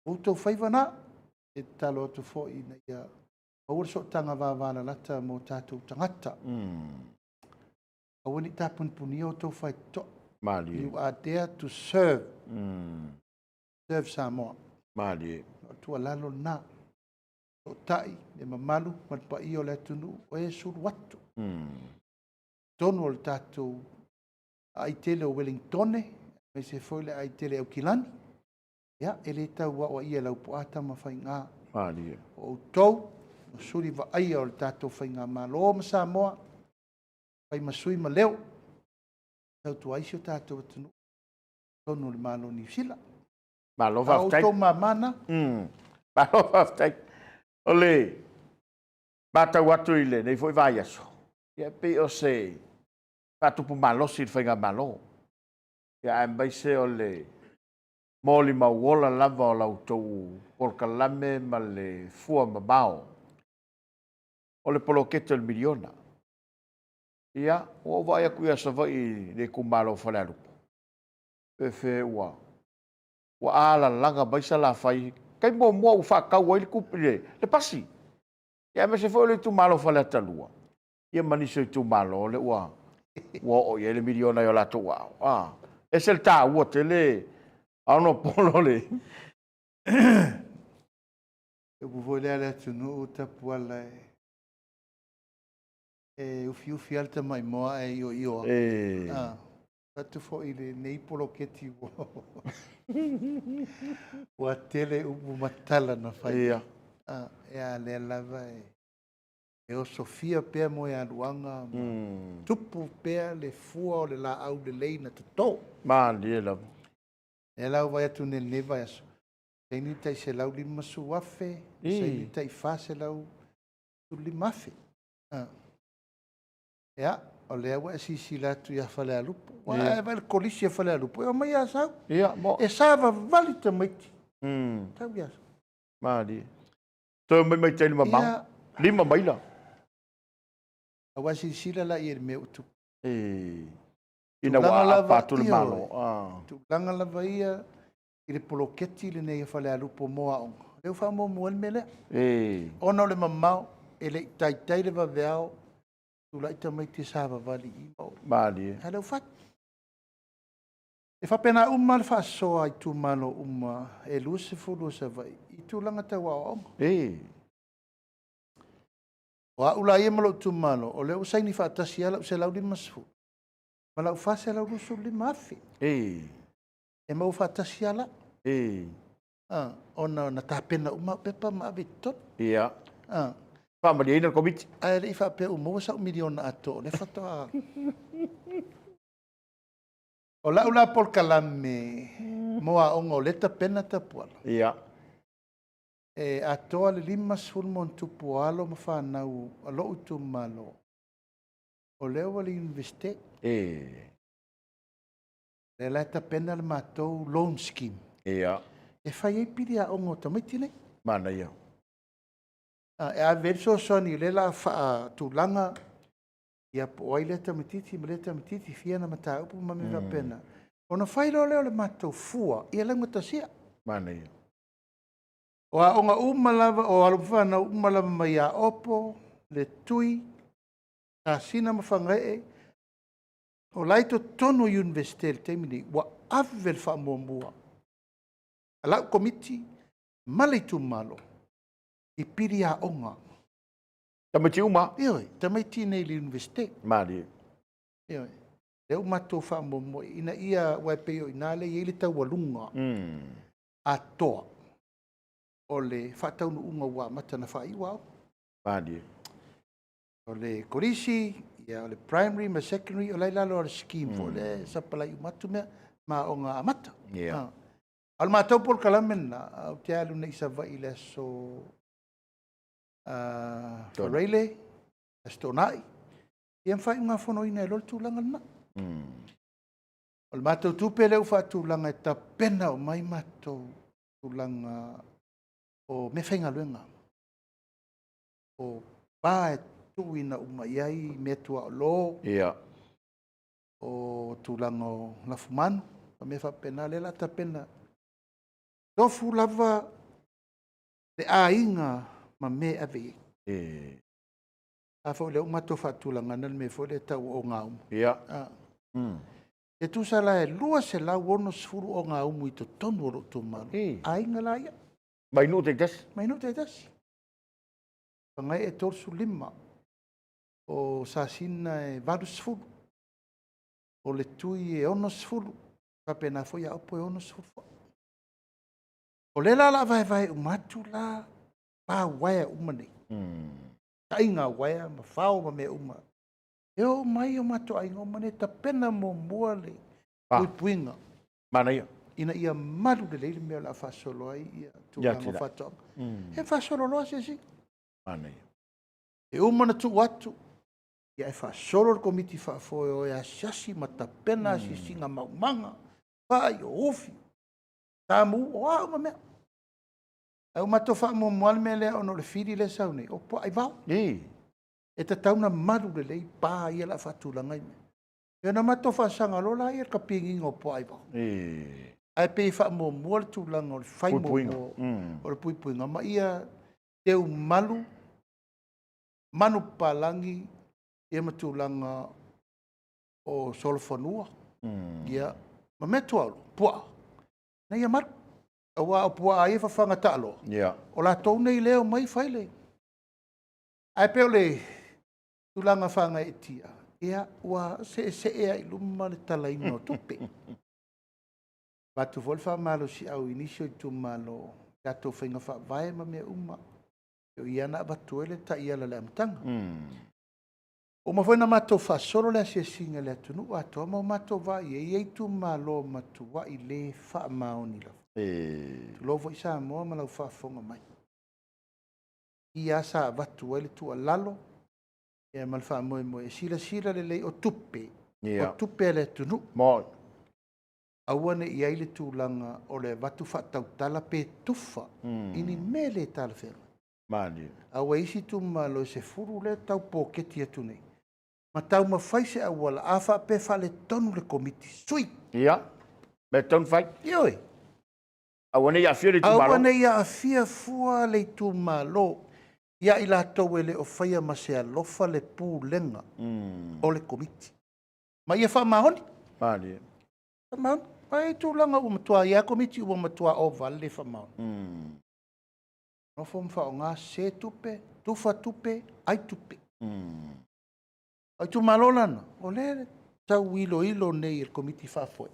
o outou faiva na, e tatalo atu foi ina ia maua le sootaga vavalalata mo tatou tagata. Aua ne i tapunipunia outou faitotoa. Malie. You are there to serve. Serve Samoa. Malie. O le tuualalo lena. Toatai le mamalu ma le paia o le atunuu o e sulu atu. Totonu o le tatou aai tele o Ueligitone, aemaise foi le aai tele i Aukilani, ia, e le tau aoaia e Laupua Tamafaiga. Malie. O outou o suli vaaia o le tatou faigamalo ma Samoa, fai ma sui ma leo, tautua ai si o tatou atunuu totonu o le Malo o Niu Sila. Malo A o faafetai. outou mama na. Malo faafetai. O le matau atu i lenei foi vaiaso, ia e pei o se faatupu malosi i le faigamalo. Ia aemaise o le molimau ola lava o la outou polokalame ma le fua mamao o le poloketi o le miliona. Ia, ua ou vaai atu ia Savaii i le itumalo o Falealupo, fefe ua alalaga mai Salafai, taimi muamua ua faatau ai le tupe, le pasi. Ia aemaise foi o le itumalo o Faleata 2, ia ma nisi o itumalo lea ua oo i ai le miliona i o latou aao. A, e ese le taua tele aonopolo le... Le upu foi lea a le atunuu, Tapuala e ufiufi lava le tamaimoa ae ioio lava. E... Avatu foi lenei poloketi ua tele upu ma tala na fai. Ia. Ia, a lea lava e osofia pea moegaluaga ma tupu pea le fua o le laau lelei na toto. Malie lava. Lea la ua vaai atu nei i lenei vaiaso, saini tai $150,000, saini tai $415,000. Ia, o lea ua e silasila atu ia Falealupo. Aua a e vaai i le Kolisi a Falealupo, e omai Asau. Ia, mo. E savavali tamaiti. Tau i Asau. Malie. Toe omai mai tai le mamao. Ia. 5 maila. Aua silasila la i ai i le mea ua tupu. Ina ua Tulaga aapa lava, atu le ioe. Malo. Ah. Tulaga lava ia i le poloketi lenei a Falealupo mo aoga, lea ua faamuamua ai le mea lea. Ona o le mamao, e le i taitai le vaveao, tulai tamaiti e savavali i o. Malie. A lea ua fai. E faapena uma le faasoa a itumalo uma e 20 o Savaii i tulaga tau aoaoga. O au la ia ma lou itumalo, o lea ua saini faatasi lava lau 150 ma lau 425,000. E maua faatasi lava la. Ona na tapena uma au pepa ma ave i totonu. Ia. Faamalieina le Komiti. Ae le i faapea ua maua sau miliona atoa o lea faatoa. O lau la polokalame mo aoga o lea e tapena Tapuala. Ia. E atoa le 50+ o alo ma fanau a lou itumalo o lea ua i le Iunivesite. E. Lea la e tapena le matou loan scheme. Ia. E fai ai pili aoga o tamaiti nei. Manaia. E ave ai le fesoasoani o lea o le a faatulaga, ia po o ai lea tamaitiiti ma lea tamaitiiti, fia ana mataupu ma mea faapena. Ona fai loa lea o le matou fua ia laugatasia. Manaia. O aoga uma lava, o alo ma fanau uma lava mai Aopo, Letui, Sasina ma Fagaee, o la e i totonu o Iunivesite i le taimi lenei, ua ave le faamuamua a lau komiti ma le itumalo i pili aoga. Tamaiti uma? Ioe, tamaiti nei i le Iunivesite. Malie. Ioe. Lea ua matou faamuamua ina ia, aua e pei o i ina lea e i ai le taualuga atoa o le faataunuuga ua amata ona faaiu aoga. Malie. O le kolisi, ia, o le primary ma secondary, o la e i lalo o le scheme foi lea e sapalai uma atu mea ma aoga amata. Ia. A o le matou polokalame lena, ou te alu nei i Savaii i le aso Faraile, Aso Toonai, ia ma faaiugafonoina ai loa le tulaga lena. O le matou tupe lea ua faatulaga e tapena uma ai matou tulaga o meafaigaluega, o pa e tuuina uma i ai meatuaolo, Ia. o tulaga o lafumanu, ma mea faapena, lea o le a tapena. Tofu lava le aiga ma mea e ave i ai. E. A foi o lea ua matou faatulagaina le mea foi lea e tau o ogaumu. Ia. E tusa la e 260 ogaumu i totonu o lou itumalo. E. Aiga la ia. Mai nuu taitasi? Mai nuu taitasi. Fagaee e 35, o Sasina e 80, o Letui e 60, faapena foi Aopo e 60 foi. O lea la o le a vaevae uma atu la pa uaea uma nei, taiga uaea ma fao ma mea uma. E o uma ai o matou aiga uma nei, tapena muamua le puipuiga. Manaia. Ina ia malu lelei le mea o le a faasolo ai ia tulaga o faatoaga. E faasolo loa asiasiga. Manaia. E uma ona tuu atu, ia e faasolo le komiti faafoe o e asiasi ma tapena asiasiga maumaga, fai o ufi, samu, o a uma mea. Ae ua matou faamuamua le mea lea ona o le fili lea e sau nei, o puaa aivao. E tatau ona malu lelei pa ia o le a faatulaga i mea. Ia ona matou faasaga loa lea i le kapiniga o puaa aivao. Ae pei e faamuamua le tulaga o le fai muamua o le puipuiga ma ia teumalu manupapalagi ia ma tulaga o solofanua ia, ma mea tuaolo, puaa, ina ia malu. Aua o puaa ia e fafaga taaloa, o latou nei lea e omai fai le... Ae pei o le tulaga faagaeetia, ia, ua seesee lava i luma le talaina o tupe. Avatu foi le faamalosiau i nisi o itumalo, tatou faiga faavae ma mea uma, o i na avatu ai le taiala i le amataga. Ua uma foi ona matou faasolo le asiasiga i le atunuu atoa ma o matou vaai i ai, e i ai itumalo matuai le faamaoni lava. Tulou foi Samoa ma lau faafofoga mai. Ia sa avatu ai le tuualalo ma le faamoemoe e silasila lelei o tupe, o tupe a le atunuu. Aua ne i i ai le tulaga o le avatu faatautala pe tufa i ni mea le talafeagai. Aua e isi itumalo e 10 lea e tau poketi atu nei, ma taumafai se auala, a faapea e faaletonu le komiti, sui. Ia, mea tonu fai. Ioe. Aua ne i aafia le itumalo. Aua ne i aafia fua le itumalo ia i latou e le o faia ma se alofa le pulega o le komiti. Ma ia faamaoni. Malie. Faamaoni. Ai tulaga ua matua ia komiti ua matua ova le faamaoni. Nofo ma faaaoga se tupe, tufa tupe, ai tupe. O itumalo lana, o lea tau iloilo nei e le komiti faafoe,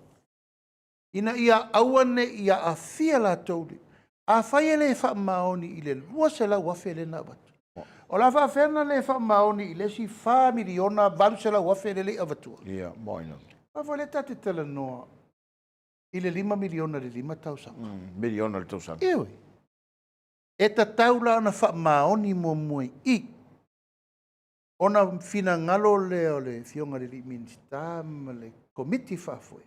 ina ia aua ne i aafia latou. Afai e le faamaoni i le $200,000 lea na avatu, o le a faapefea ona le faamaoni i le isi $4,800,000 lea e le i avatua? Ia, mo ai lava. Aua foi o lea ta te talanoa i le $5 miliona i le 5 tausaga. Miliona i le tausaga. Ioe. E tatau la ona faamaoni muamua i i, ona finagalo lea o le Afioga i le Minisita ma le Komiti Faafoe,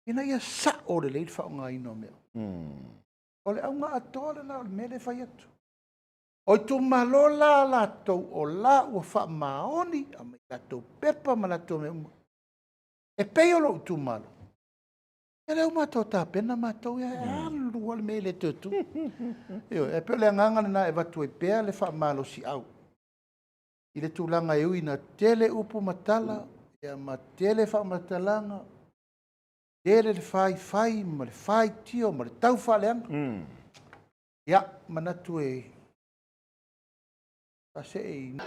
ina ia sao lelei le faaaogaina o mea uma. O le auga atoa lena o le mea lea e fai atu. O itumalo la latou o la ua faamaoni, aumai latou pepa ma latou mea uma. E pei o lou itumalo, ia lea ua matou tapena matou ia, e alu lava le mea e le toe tuua. Ioe. Ae pei o le agaga lena e avatu ai pea le faamalosiau i le tulaga e ui ina tele upu ma tala, ia ma tele faamatalaga, tele le faifai ma le faitio ma le taufaaleaga. Ia, manatu e faasee i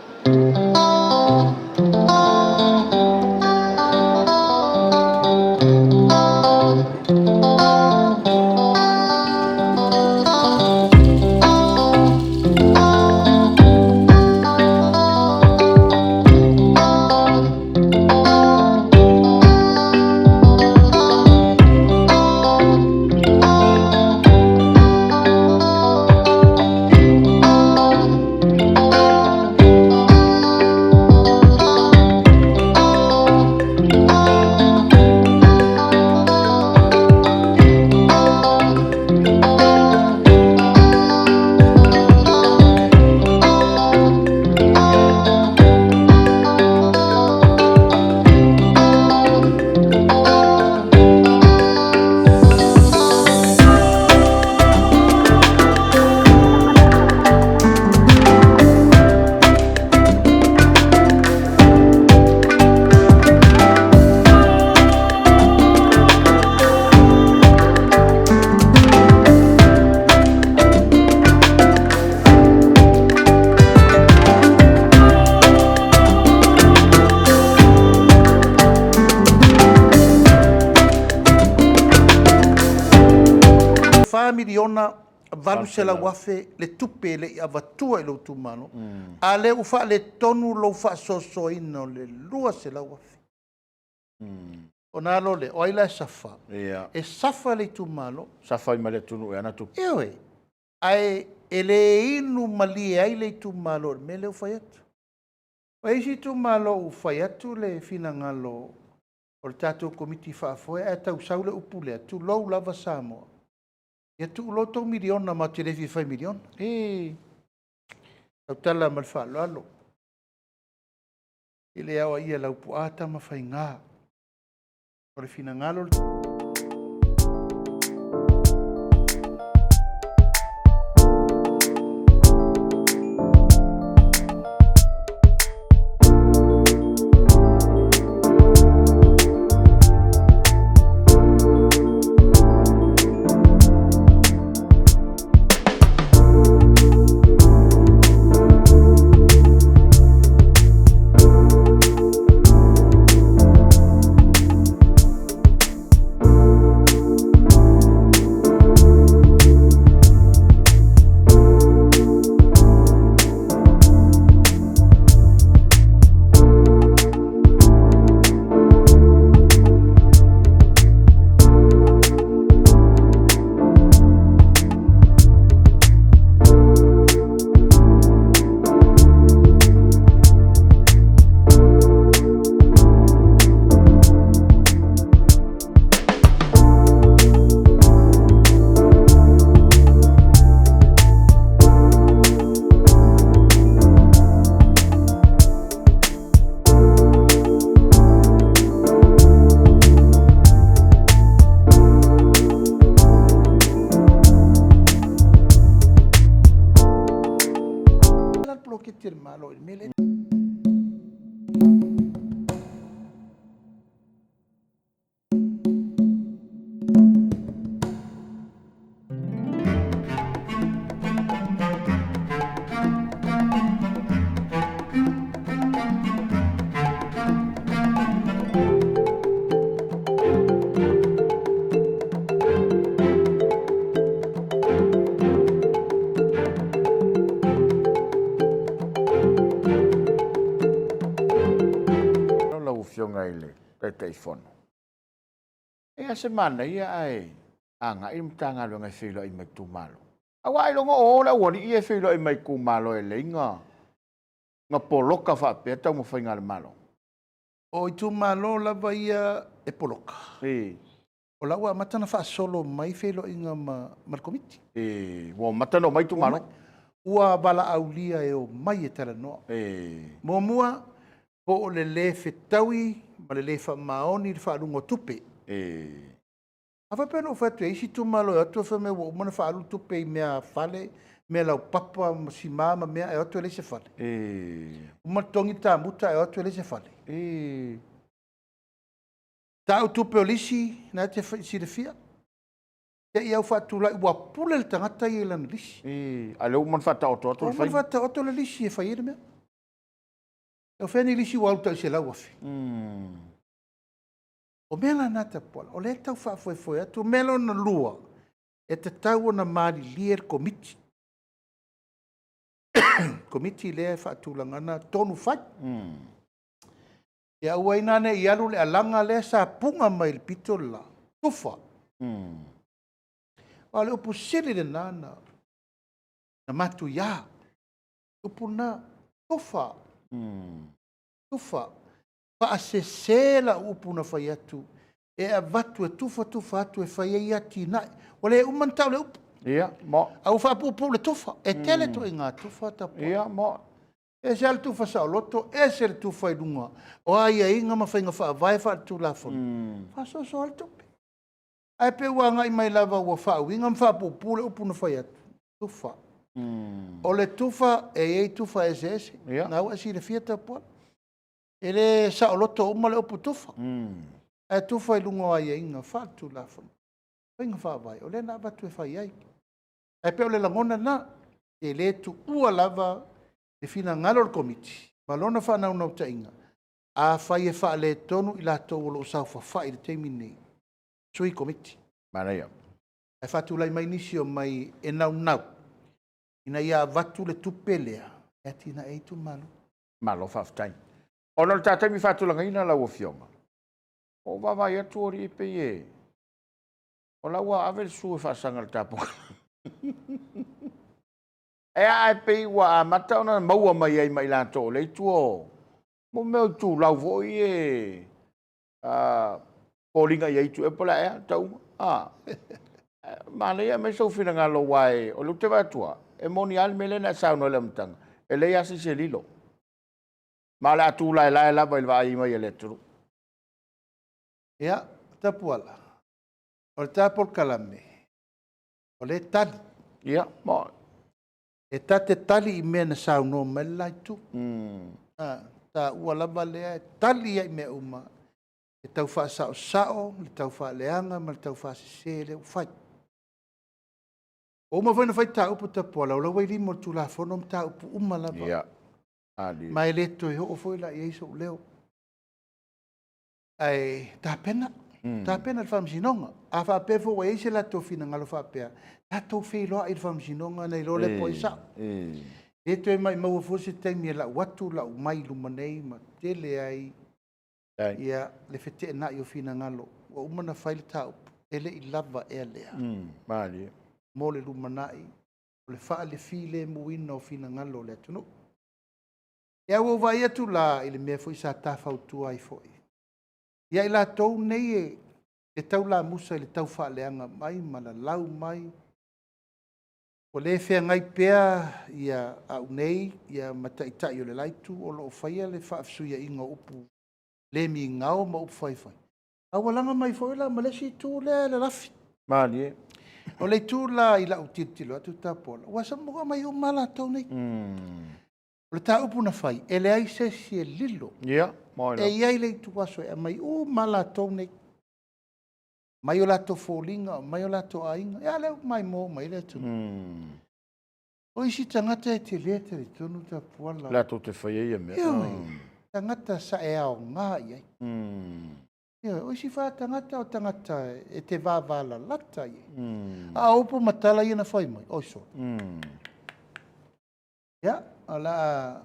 $4,800,000 le tupe e le i avatua i lou itumalo, a o lea ua faaletonu lou faasoasoaina o le $200,000. Ona alu loa lea, o ai la e suffer? Ia. E suffer le itumalo. Suffer ai ma le atunuu e ana tupe. Ioe. Ae e le inu malie ai le itumalo i le mea lea ua fai atu. O isi itumalo ua fai atu le finagalo o le tatou Komiti Faafoe ae tau sau le upu lea, tulou lava Samoa, ia tuu loa tou miliona matou te le fia fai miliona. Tautala ma le faaaloalo, e le aoaia e Laupuaa Tamafaiga. O le finagalo le poloketi a le Malo i le mea lea. Taitaifono. E a se manaia ae agai le Matagaluega e feiloai ma itumalo. Aua ailoga o o le aualii ia e feiloai mai itumalo e lelei ona poloka faapea taumafaiga a le Malo. O itumalo lava ia e poloka, o la ua amata ona faasolo mai feiloaiga ma le Komiti. Ua amata ona omai itumalo? Ua valaaulia e omai e talanoa. Muamua, po o le le fetaui ma le le faamaoni i le faaaluga o tupe. A faapea na ou fai atu e i ai isi itumalo e o atu fai mai ua uma ona faaalu tupe i mea fale, mea laupapa ma sima ma mea, ae o atu e leai se fale. Uma ona totogi le kamuta ae o atu e leai se fale. Tau tupe o lisi, lena e te silafia, te i lava ua faatulai ua pule le tagata ia i lana lisi. A o lea ua uma ona faataoto atu le faiga. Ua uma ona faataoto le lisi e fai ai le mea. O fea ni lisi ua alu tai $100,000? O mea la na Tapuala, o lea e tau faafoefoe atu. O mea lona lua, e tatau ona malilie le Komiti, Komiti lea e faatulagana tonu fai. Ia aua ai la ne i alu le alaga lea sa puna mai le pito le la, tufa. Aua o le upu sili lena ona matuia, upu lena, tufa, tufa. Faasese lau upu na fai atu e avatu e tufa tufa atu e fai ai atinae. Ua le uma ona tau le upu, ae ua faapuupuu i le tufa. E tele ituaiga tufa Tapuala. Ia, mo. E ese lava le tufa saoloto, ese le tufa i luga o aiaiga ma faiga faavae faaletulafono, faasoasoa ai le tupe. Ae pei ua agai mai lava ua faauiga ma faapuupuu le upu na fai atu, tufa. O le tufa, e i ai tufa eseese, lena ua e silafia Tapuala. E le saoloto uma le upu tufa, ae tufa i luga o aiaiga faaletulafono, faiga faavae, o lea na avatu e fai ai. Ae pei o le lagona lena, e le tuua lava le finagalo o le Komiti ma lona faanaunautaiga, afai e faaletonu i latou o lo o saofafai i le taimi lenei, sui Komiti. Manaia. Ae faatulai mai nisi e omai e naunau ina ia avatu le tupe lea e atinae ai itumalo. Malo faafetai. Ona o le ta taimi faatulagaina lau Afioga, ua ou vaavaai atu alii pei e... o la ua ave le suo e faasaga i le ta Ea ae pei ua amata ona maua mai ai ma i latou o lea itu o mo mea o itulau foi ia foliga i ai Tuilaepa po o le a ea le tauga. Manaia aumai sou finagalo aua o lea ou te vaai atu lava, e moni lava le mea lea na e saunoa ai i le amataga, e leai lava se isi e lilo. Ma o le a tu laelae lava i le vaai mai a le atunuu. Ia, Tapuala, o le ta polokalame, o lea e tali. Ia, ma... E ta te tali i mea na saunoa mai ai le la Itu. Taua lava lea e tali ai i mea uma e tau faasaosao, le tau faaleaga ma le tau faasese lea ua fai. Ua uma foi ona fai ta upu Tapuala, o la ua i lima o le Tulafono mataupu uma lava. Ia, malie. Ma e le toe oo foi la i ai sou leo. Ae tapena, tapena le Faamasinoga. A faapea foi ua i ai se latou finagalo faapea, tatou feiloai i le Faamasinoga ona iloa lea po o ai e sao. E le toe maumauina fua se taimi e lau atu lau mai i luma nei ma tele ai le feteenai o finagalo. Ua uma ona fai le ta upu, e le i lava ea lea Malie. mo le lumanai, o le faalefilemuina o finagalo o le atunuu. Ia ua ou vaai atu la i le mea foi sa ta fautua ai foi ia i latou nei e tau lamusa i le taufaaleaga mai ma lalau mai, ua le feagai pea au nei ma taitai o le la Itu o lo o faia le faafesuiaiga o upu le migao ma upu faifai, a ua laga mai foi la ma le isi itu lea e lalafi. Malie. O le itu la i lau tilotilo atu Tapuala, ua aumai uma lava latou nei. O le ta upu na fai, e leai se isi e lilo. Ia, mo E i ai le ituaso e aumai uma lava latou nei, mai o latou foliga, mai o latou aiga. Ia a lea ua maimoa mai ai le atunuu. O isi tagata e te le talitonu Tapuala. Latou te faia ia mea. Ioe, tagata sa e aoga i ai. Ioe, o isi foi tagata o tagata e te vavalalata i ai. A o upu ma tala ia na fai mai, oi sole. Ia, o le a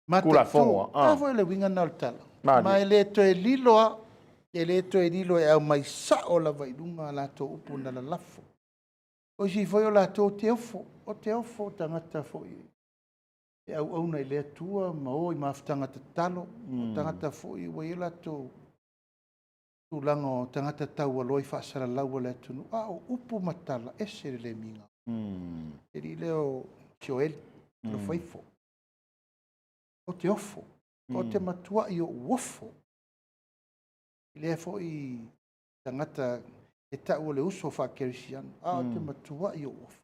mataitu. Tulafono, A foi o le uiga lena o le tala. Ma e le toe lilo lava, e le toe lilo e aumai sao lava i luga a latou upu na lalafo. O isi foi o latou te ofo, o te ofo o tagata foi e auauna i le Atua ma o i mafutaga tatalo, o tagata foi ua i ai o latou tulaga o tagata taualoa i faasalalau a le atunuu, a o upu ma tala, e ese le le migao. Le alii lea o Sioeli Alofaifo, ou te ofo, ou te matuai ou ofo i lea foi tagata e tau o le uso faakerisiano, ae ou te matuai ou ofo.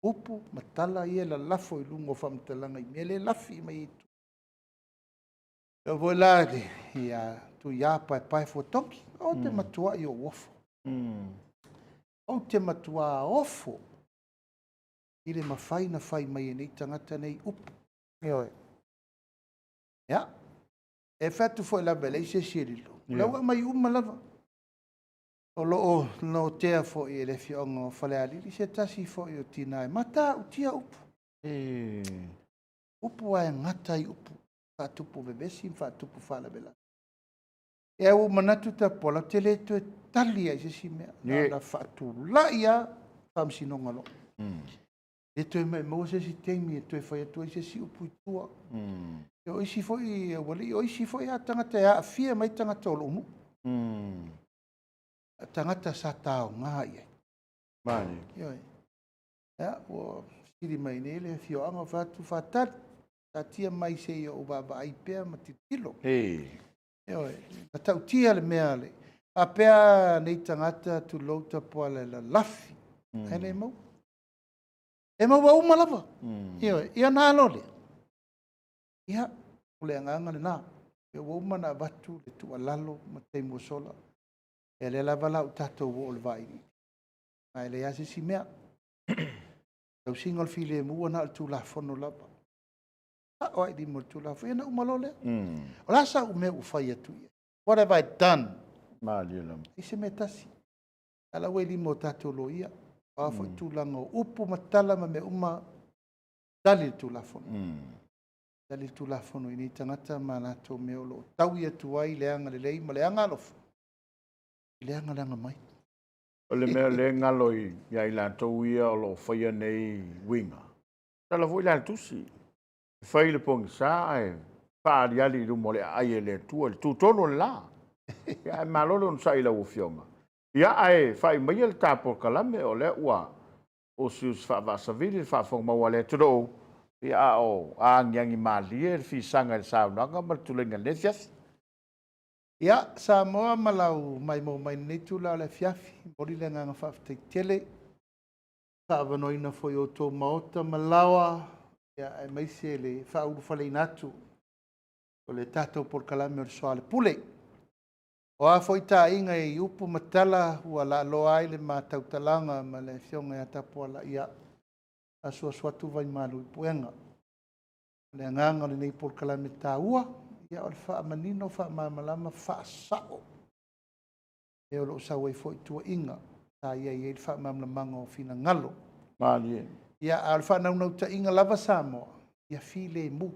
Upu ma tala ia e lalafo i luga o faamatalaga i mea lea e lafi mai ai i tua. E oo foi la ia Tuia Paepae Fuatogi, ou te matuai ou ofo. Ou te matua ofo i le mafai ona fai mai e nei tagata nei upu. Ioe. Ia, e fai atu foi lava e leai se isi e lilo, o la ua aumai uma lava. O lo o notea foi e le afioaga o Falealili se tasi foi o tina e matautia upu. Upu ae gata ai upu, faatupu vevesi ma faatupu faalavelave. Ia ua ou manatu Tapuala, ou te le toe tali lava i se isi mea, na ona faatulai lava faamasinoga loa. E le toe maumauina se isi taimi e toe fai atu ai se isi upu i tua. O isi foi aualii, o isi foi tagata e aafia mai tagata o lou nuu, tagata sa taoga i ai. Ioe. Ia, ua fesili mai nei le afioaga, ou fai atu, faatali, taatia mai se i ou vaavaai pea ma tilotilo. Ioe. E matautia le mea, faapea nei tagata tulou Tapuala e lalafi, ae le maua. E maua uma lava. Ioe. Ia ona alo lea, ia, o le agaga lena. Ua uma ona avatu le tuualalo ma taimi ua sola, ia lea lava la ua tatou oo i le vailiili, ma e leai lava se isi mea. O le tausiga o le filemu, na o le Tulafono lava, e sao lava i lima o le Tulafono, ia ona uma loa lea. O le a sau mea ua fai atu i ai? What have I done? E leai se mea e tasi. A o la ua i lima o tatou loia, o a foi tulaga o upu ma tala ma mea uma, tali le Tulafono. Tali le Tulafono i nei tagata ma latou mea o lo o taui atu ai le agalelei ma le agaalofa i le agaleaga mai. O le mea lea e galo ia i latou ia o lo o faia nei uiga, tala foi la a le Tusi, e fai i le pogisa ae faaaliali i luma o le aai e le Atua i le tutonu o le la. Ia, ae malo le onosai i lau Afioga. Ia, ae faai maia le ta polokalame o lea ua usiusi faavaasavili le faafofoga mau a le atunuu, ia a o agiagi malie le fisaga i le saunoaga ma le tuleiga i lenei afiafi. Ia, Samoa ma lau maimoa mai i lenei itula o le afiafi, e momoli le agaga faafetai tele i le faaavanoaina foi o outou maota ma laoa, aemaise le faaulufaleina atu o le tatou polokalame o le Soalepule. O a foi taaiga i upu ma tala ua laaloa ai le ma tautalaga ma le Afioga ia Tapuala, ia asuasu atu vaimalu i puega. O le agaga o lenei polokalame taua, o le faamanino, faamalamalama, faasao mea o lo o sau ai foi tuuaiga sa i ai le faamalamalamaga o finagalo. Malie. Ia, a o le faanaunautaiga lava Samoa, ia filemu,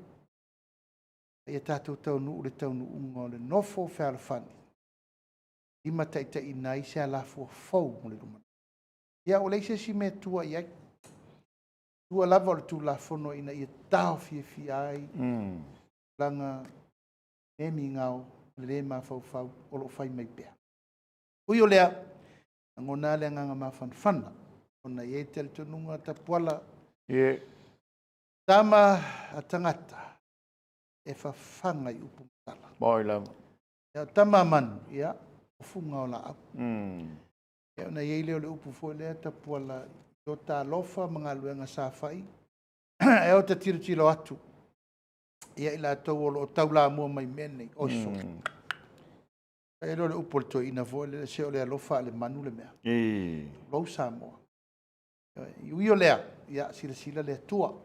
a ia tatou taunuu i le taunuuga o le nofo fealofani, e limataitaiina ai se alafua fou mo le lumanai. Ia ua leai se isi mea e tua i ai, tua lava o le Tulafono ina ia taofiofia ai tulaga le migao ma le le mafaufau o lo o fai mai pea. Ui o lea, e lagona lava le agaga mafanafana, ona e i ai le talitonuga Tapuala, tama a tagata, e fafaga i upu ma tala. Moi lava. A o tama a manu, ia, o fuga o laau. Ona i ai lea o le upu foi lea Tapuala, i ota alofa ma galuega sa fai, ae ota tilotilo atu ia i latou o lo o taulamua mai i mea nei, oi sole, ona fai lea o le upu a le toeaina foi lea, se o le alofa a le manu le mea. Tulou Samoa. E ui o lea, ia silasila le Atua. O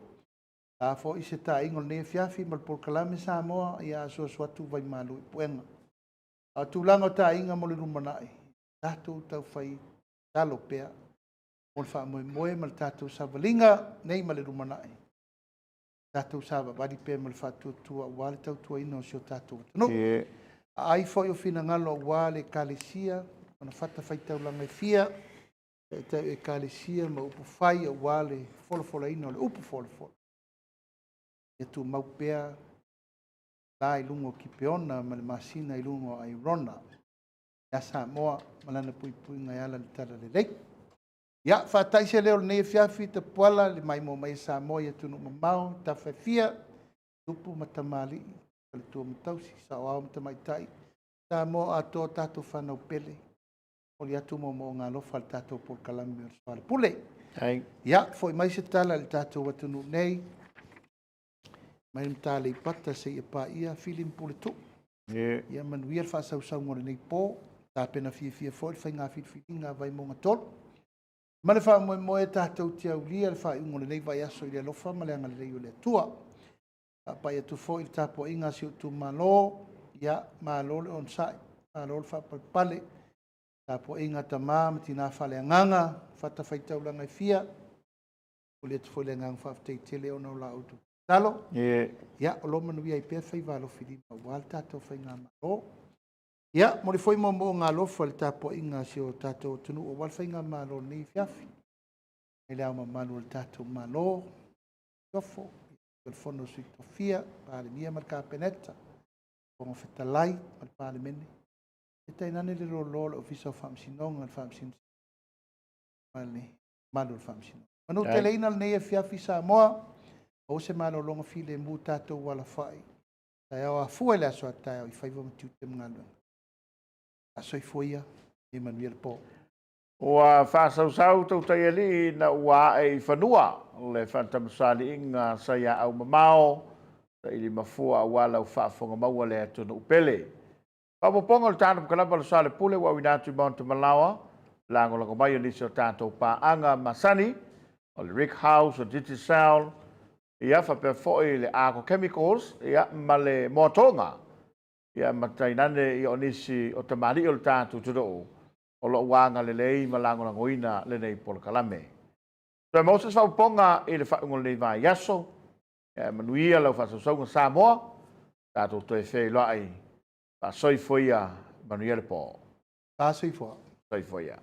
le a foi se taaiga o lenei afiafi ma le polokalame Samoa, ia asuasu atu vaimalu i puega. A o tulaga o taaiga mo le lumanai, tatou taufai tatalo pea mo le faamoemoe ma le tatou savaliga nei ma le lumanai. Tatou savavali pea ma le faatuatua aua le tautuaina o si o tatou atunuu. Aai foi o finagalo aua le Ekalesia, ona fatafaitaulaga e fia, taitai o Ekalesia ma upufai aua le folafolaina o le upu folafola. Ia tumau pea la i luga o Kipeona ma le masina i luga o Airona, ia Samoa ma lana puipuiga e ala i le talalelei. Ia, faata'i se leo o lenei afiafi, Tapuala, i le maimoa mai a Samoa i atunuu mamao tafa e fia, tupu ma tamalii, faletua ma tausi, saoao ma tamaitai, Samoa atoa, tatou fanau pele, momoli atu moomooga alofa i le tatou polokalame o le Soalepule. Ia, foi mai se tala i le tatou atunuu nei, mai le maota Aleipata seia paia Fili ma Puletuu. Ia manuia le faasausauga o lenei po, tapena fiafia foi le faiga filifiliga a Vaimauga 3. Ma le faamoemoe tatou te aulia le faaiuga o lenei vaiaso i le alofa ma le agalelei o le Atua. E faapai atu foi i le tapuaiga a si ou itumalo, ia malo le onosai, malo le faapalepale. Tapuaiga a tama ma tina faaleagaga i fatafaitaulaga e fia, e momoli atu foi le agaga faafetai tele ona o la outou tatalo. Ia, o lo o manuia ai pea faiva alofilima aua le tatou faigamalo. Ia, momoli foi moomooga alofa i le tapuaiga a si o tatou atunuu aua le faigamalo i lenei afiafi, i Le Ao Mamalu o le tatou Malo, Masiofo, le Fono a Sui Tofia, Palemia ma le Kapeneta, Fofoga Fetalai ma le Palemene, ae tainane le loaloa o le Ofisa o Faamasinoga, le Faamasino Sili ma le mamalu o le Faamasinoga. Manuteleina lenei afiafi Samoa, maua se malologa filemu, tatou alafai taeao afua i le aso a taeao i faiva ma tiute ma galuega. Soifua ia, ia manuia le po. Ua faasausau tautai ina ua ae i fanua le faatamasoaliiga sa ia aumamao saili mafua aua lau faafofoga maua le atunuu pele. Faaopoopoga o le tano kalava o le Soalepule ua auina atu i Maota Malaoa, lagolago mai o nisi o tatou paaga masani, o le Rick House, o Digicel, ia faapea foi le Arco Chemicals, ia ma le Moatoga, ia ma tainane ia o nisi o tamalii o le tatou atunuu o lo o ua agalelei ma lagolagoina lenei polokalame. Toe maua se faaopoopoga i le faaiuga o lenei vaiaso, ia manuia lau faasausauga Samoa, tatou toe feiloai, faasoifua ia, manuia le po. Soifua. Soifua ia.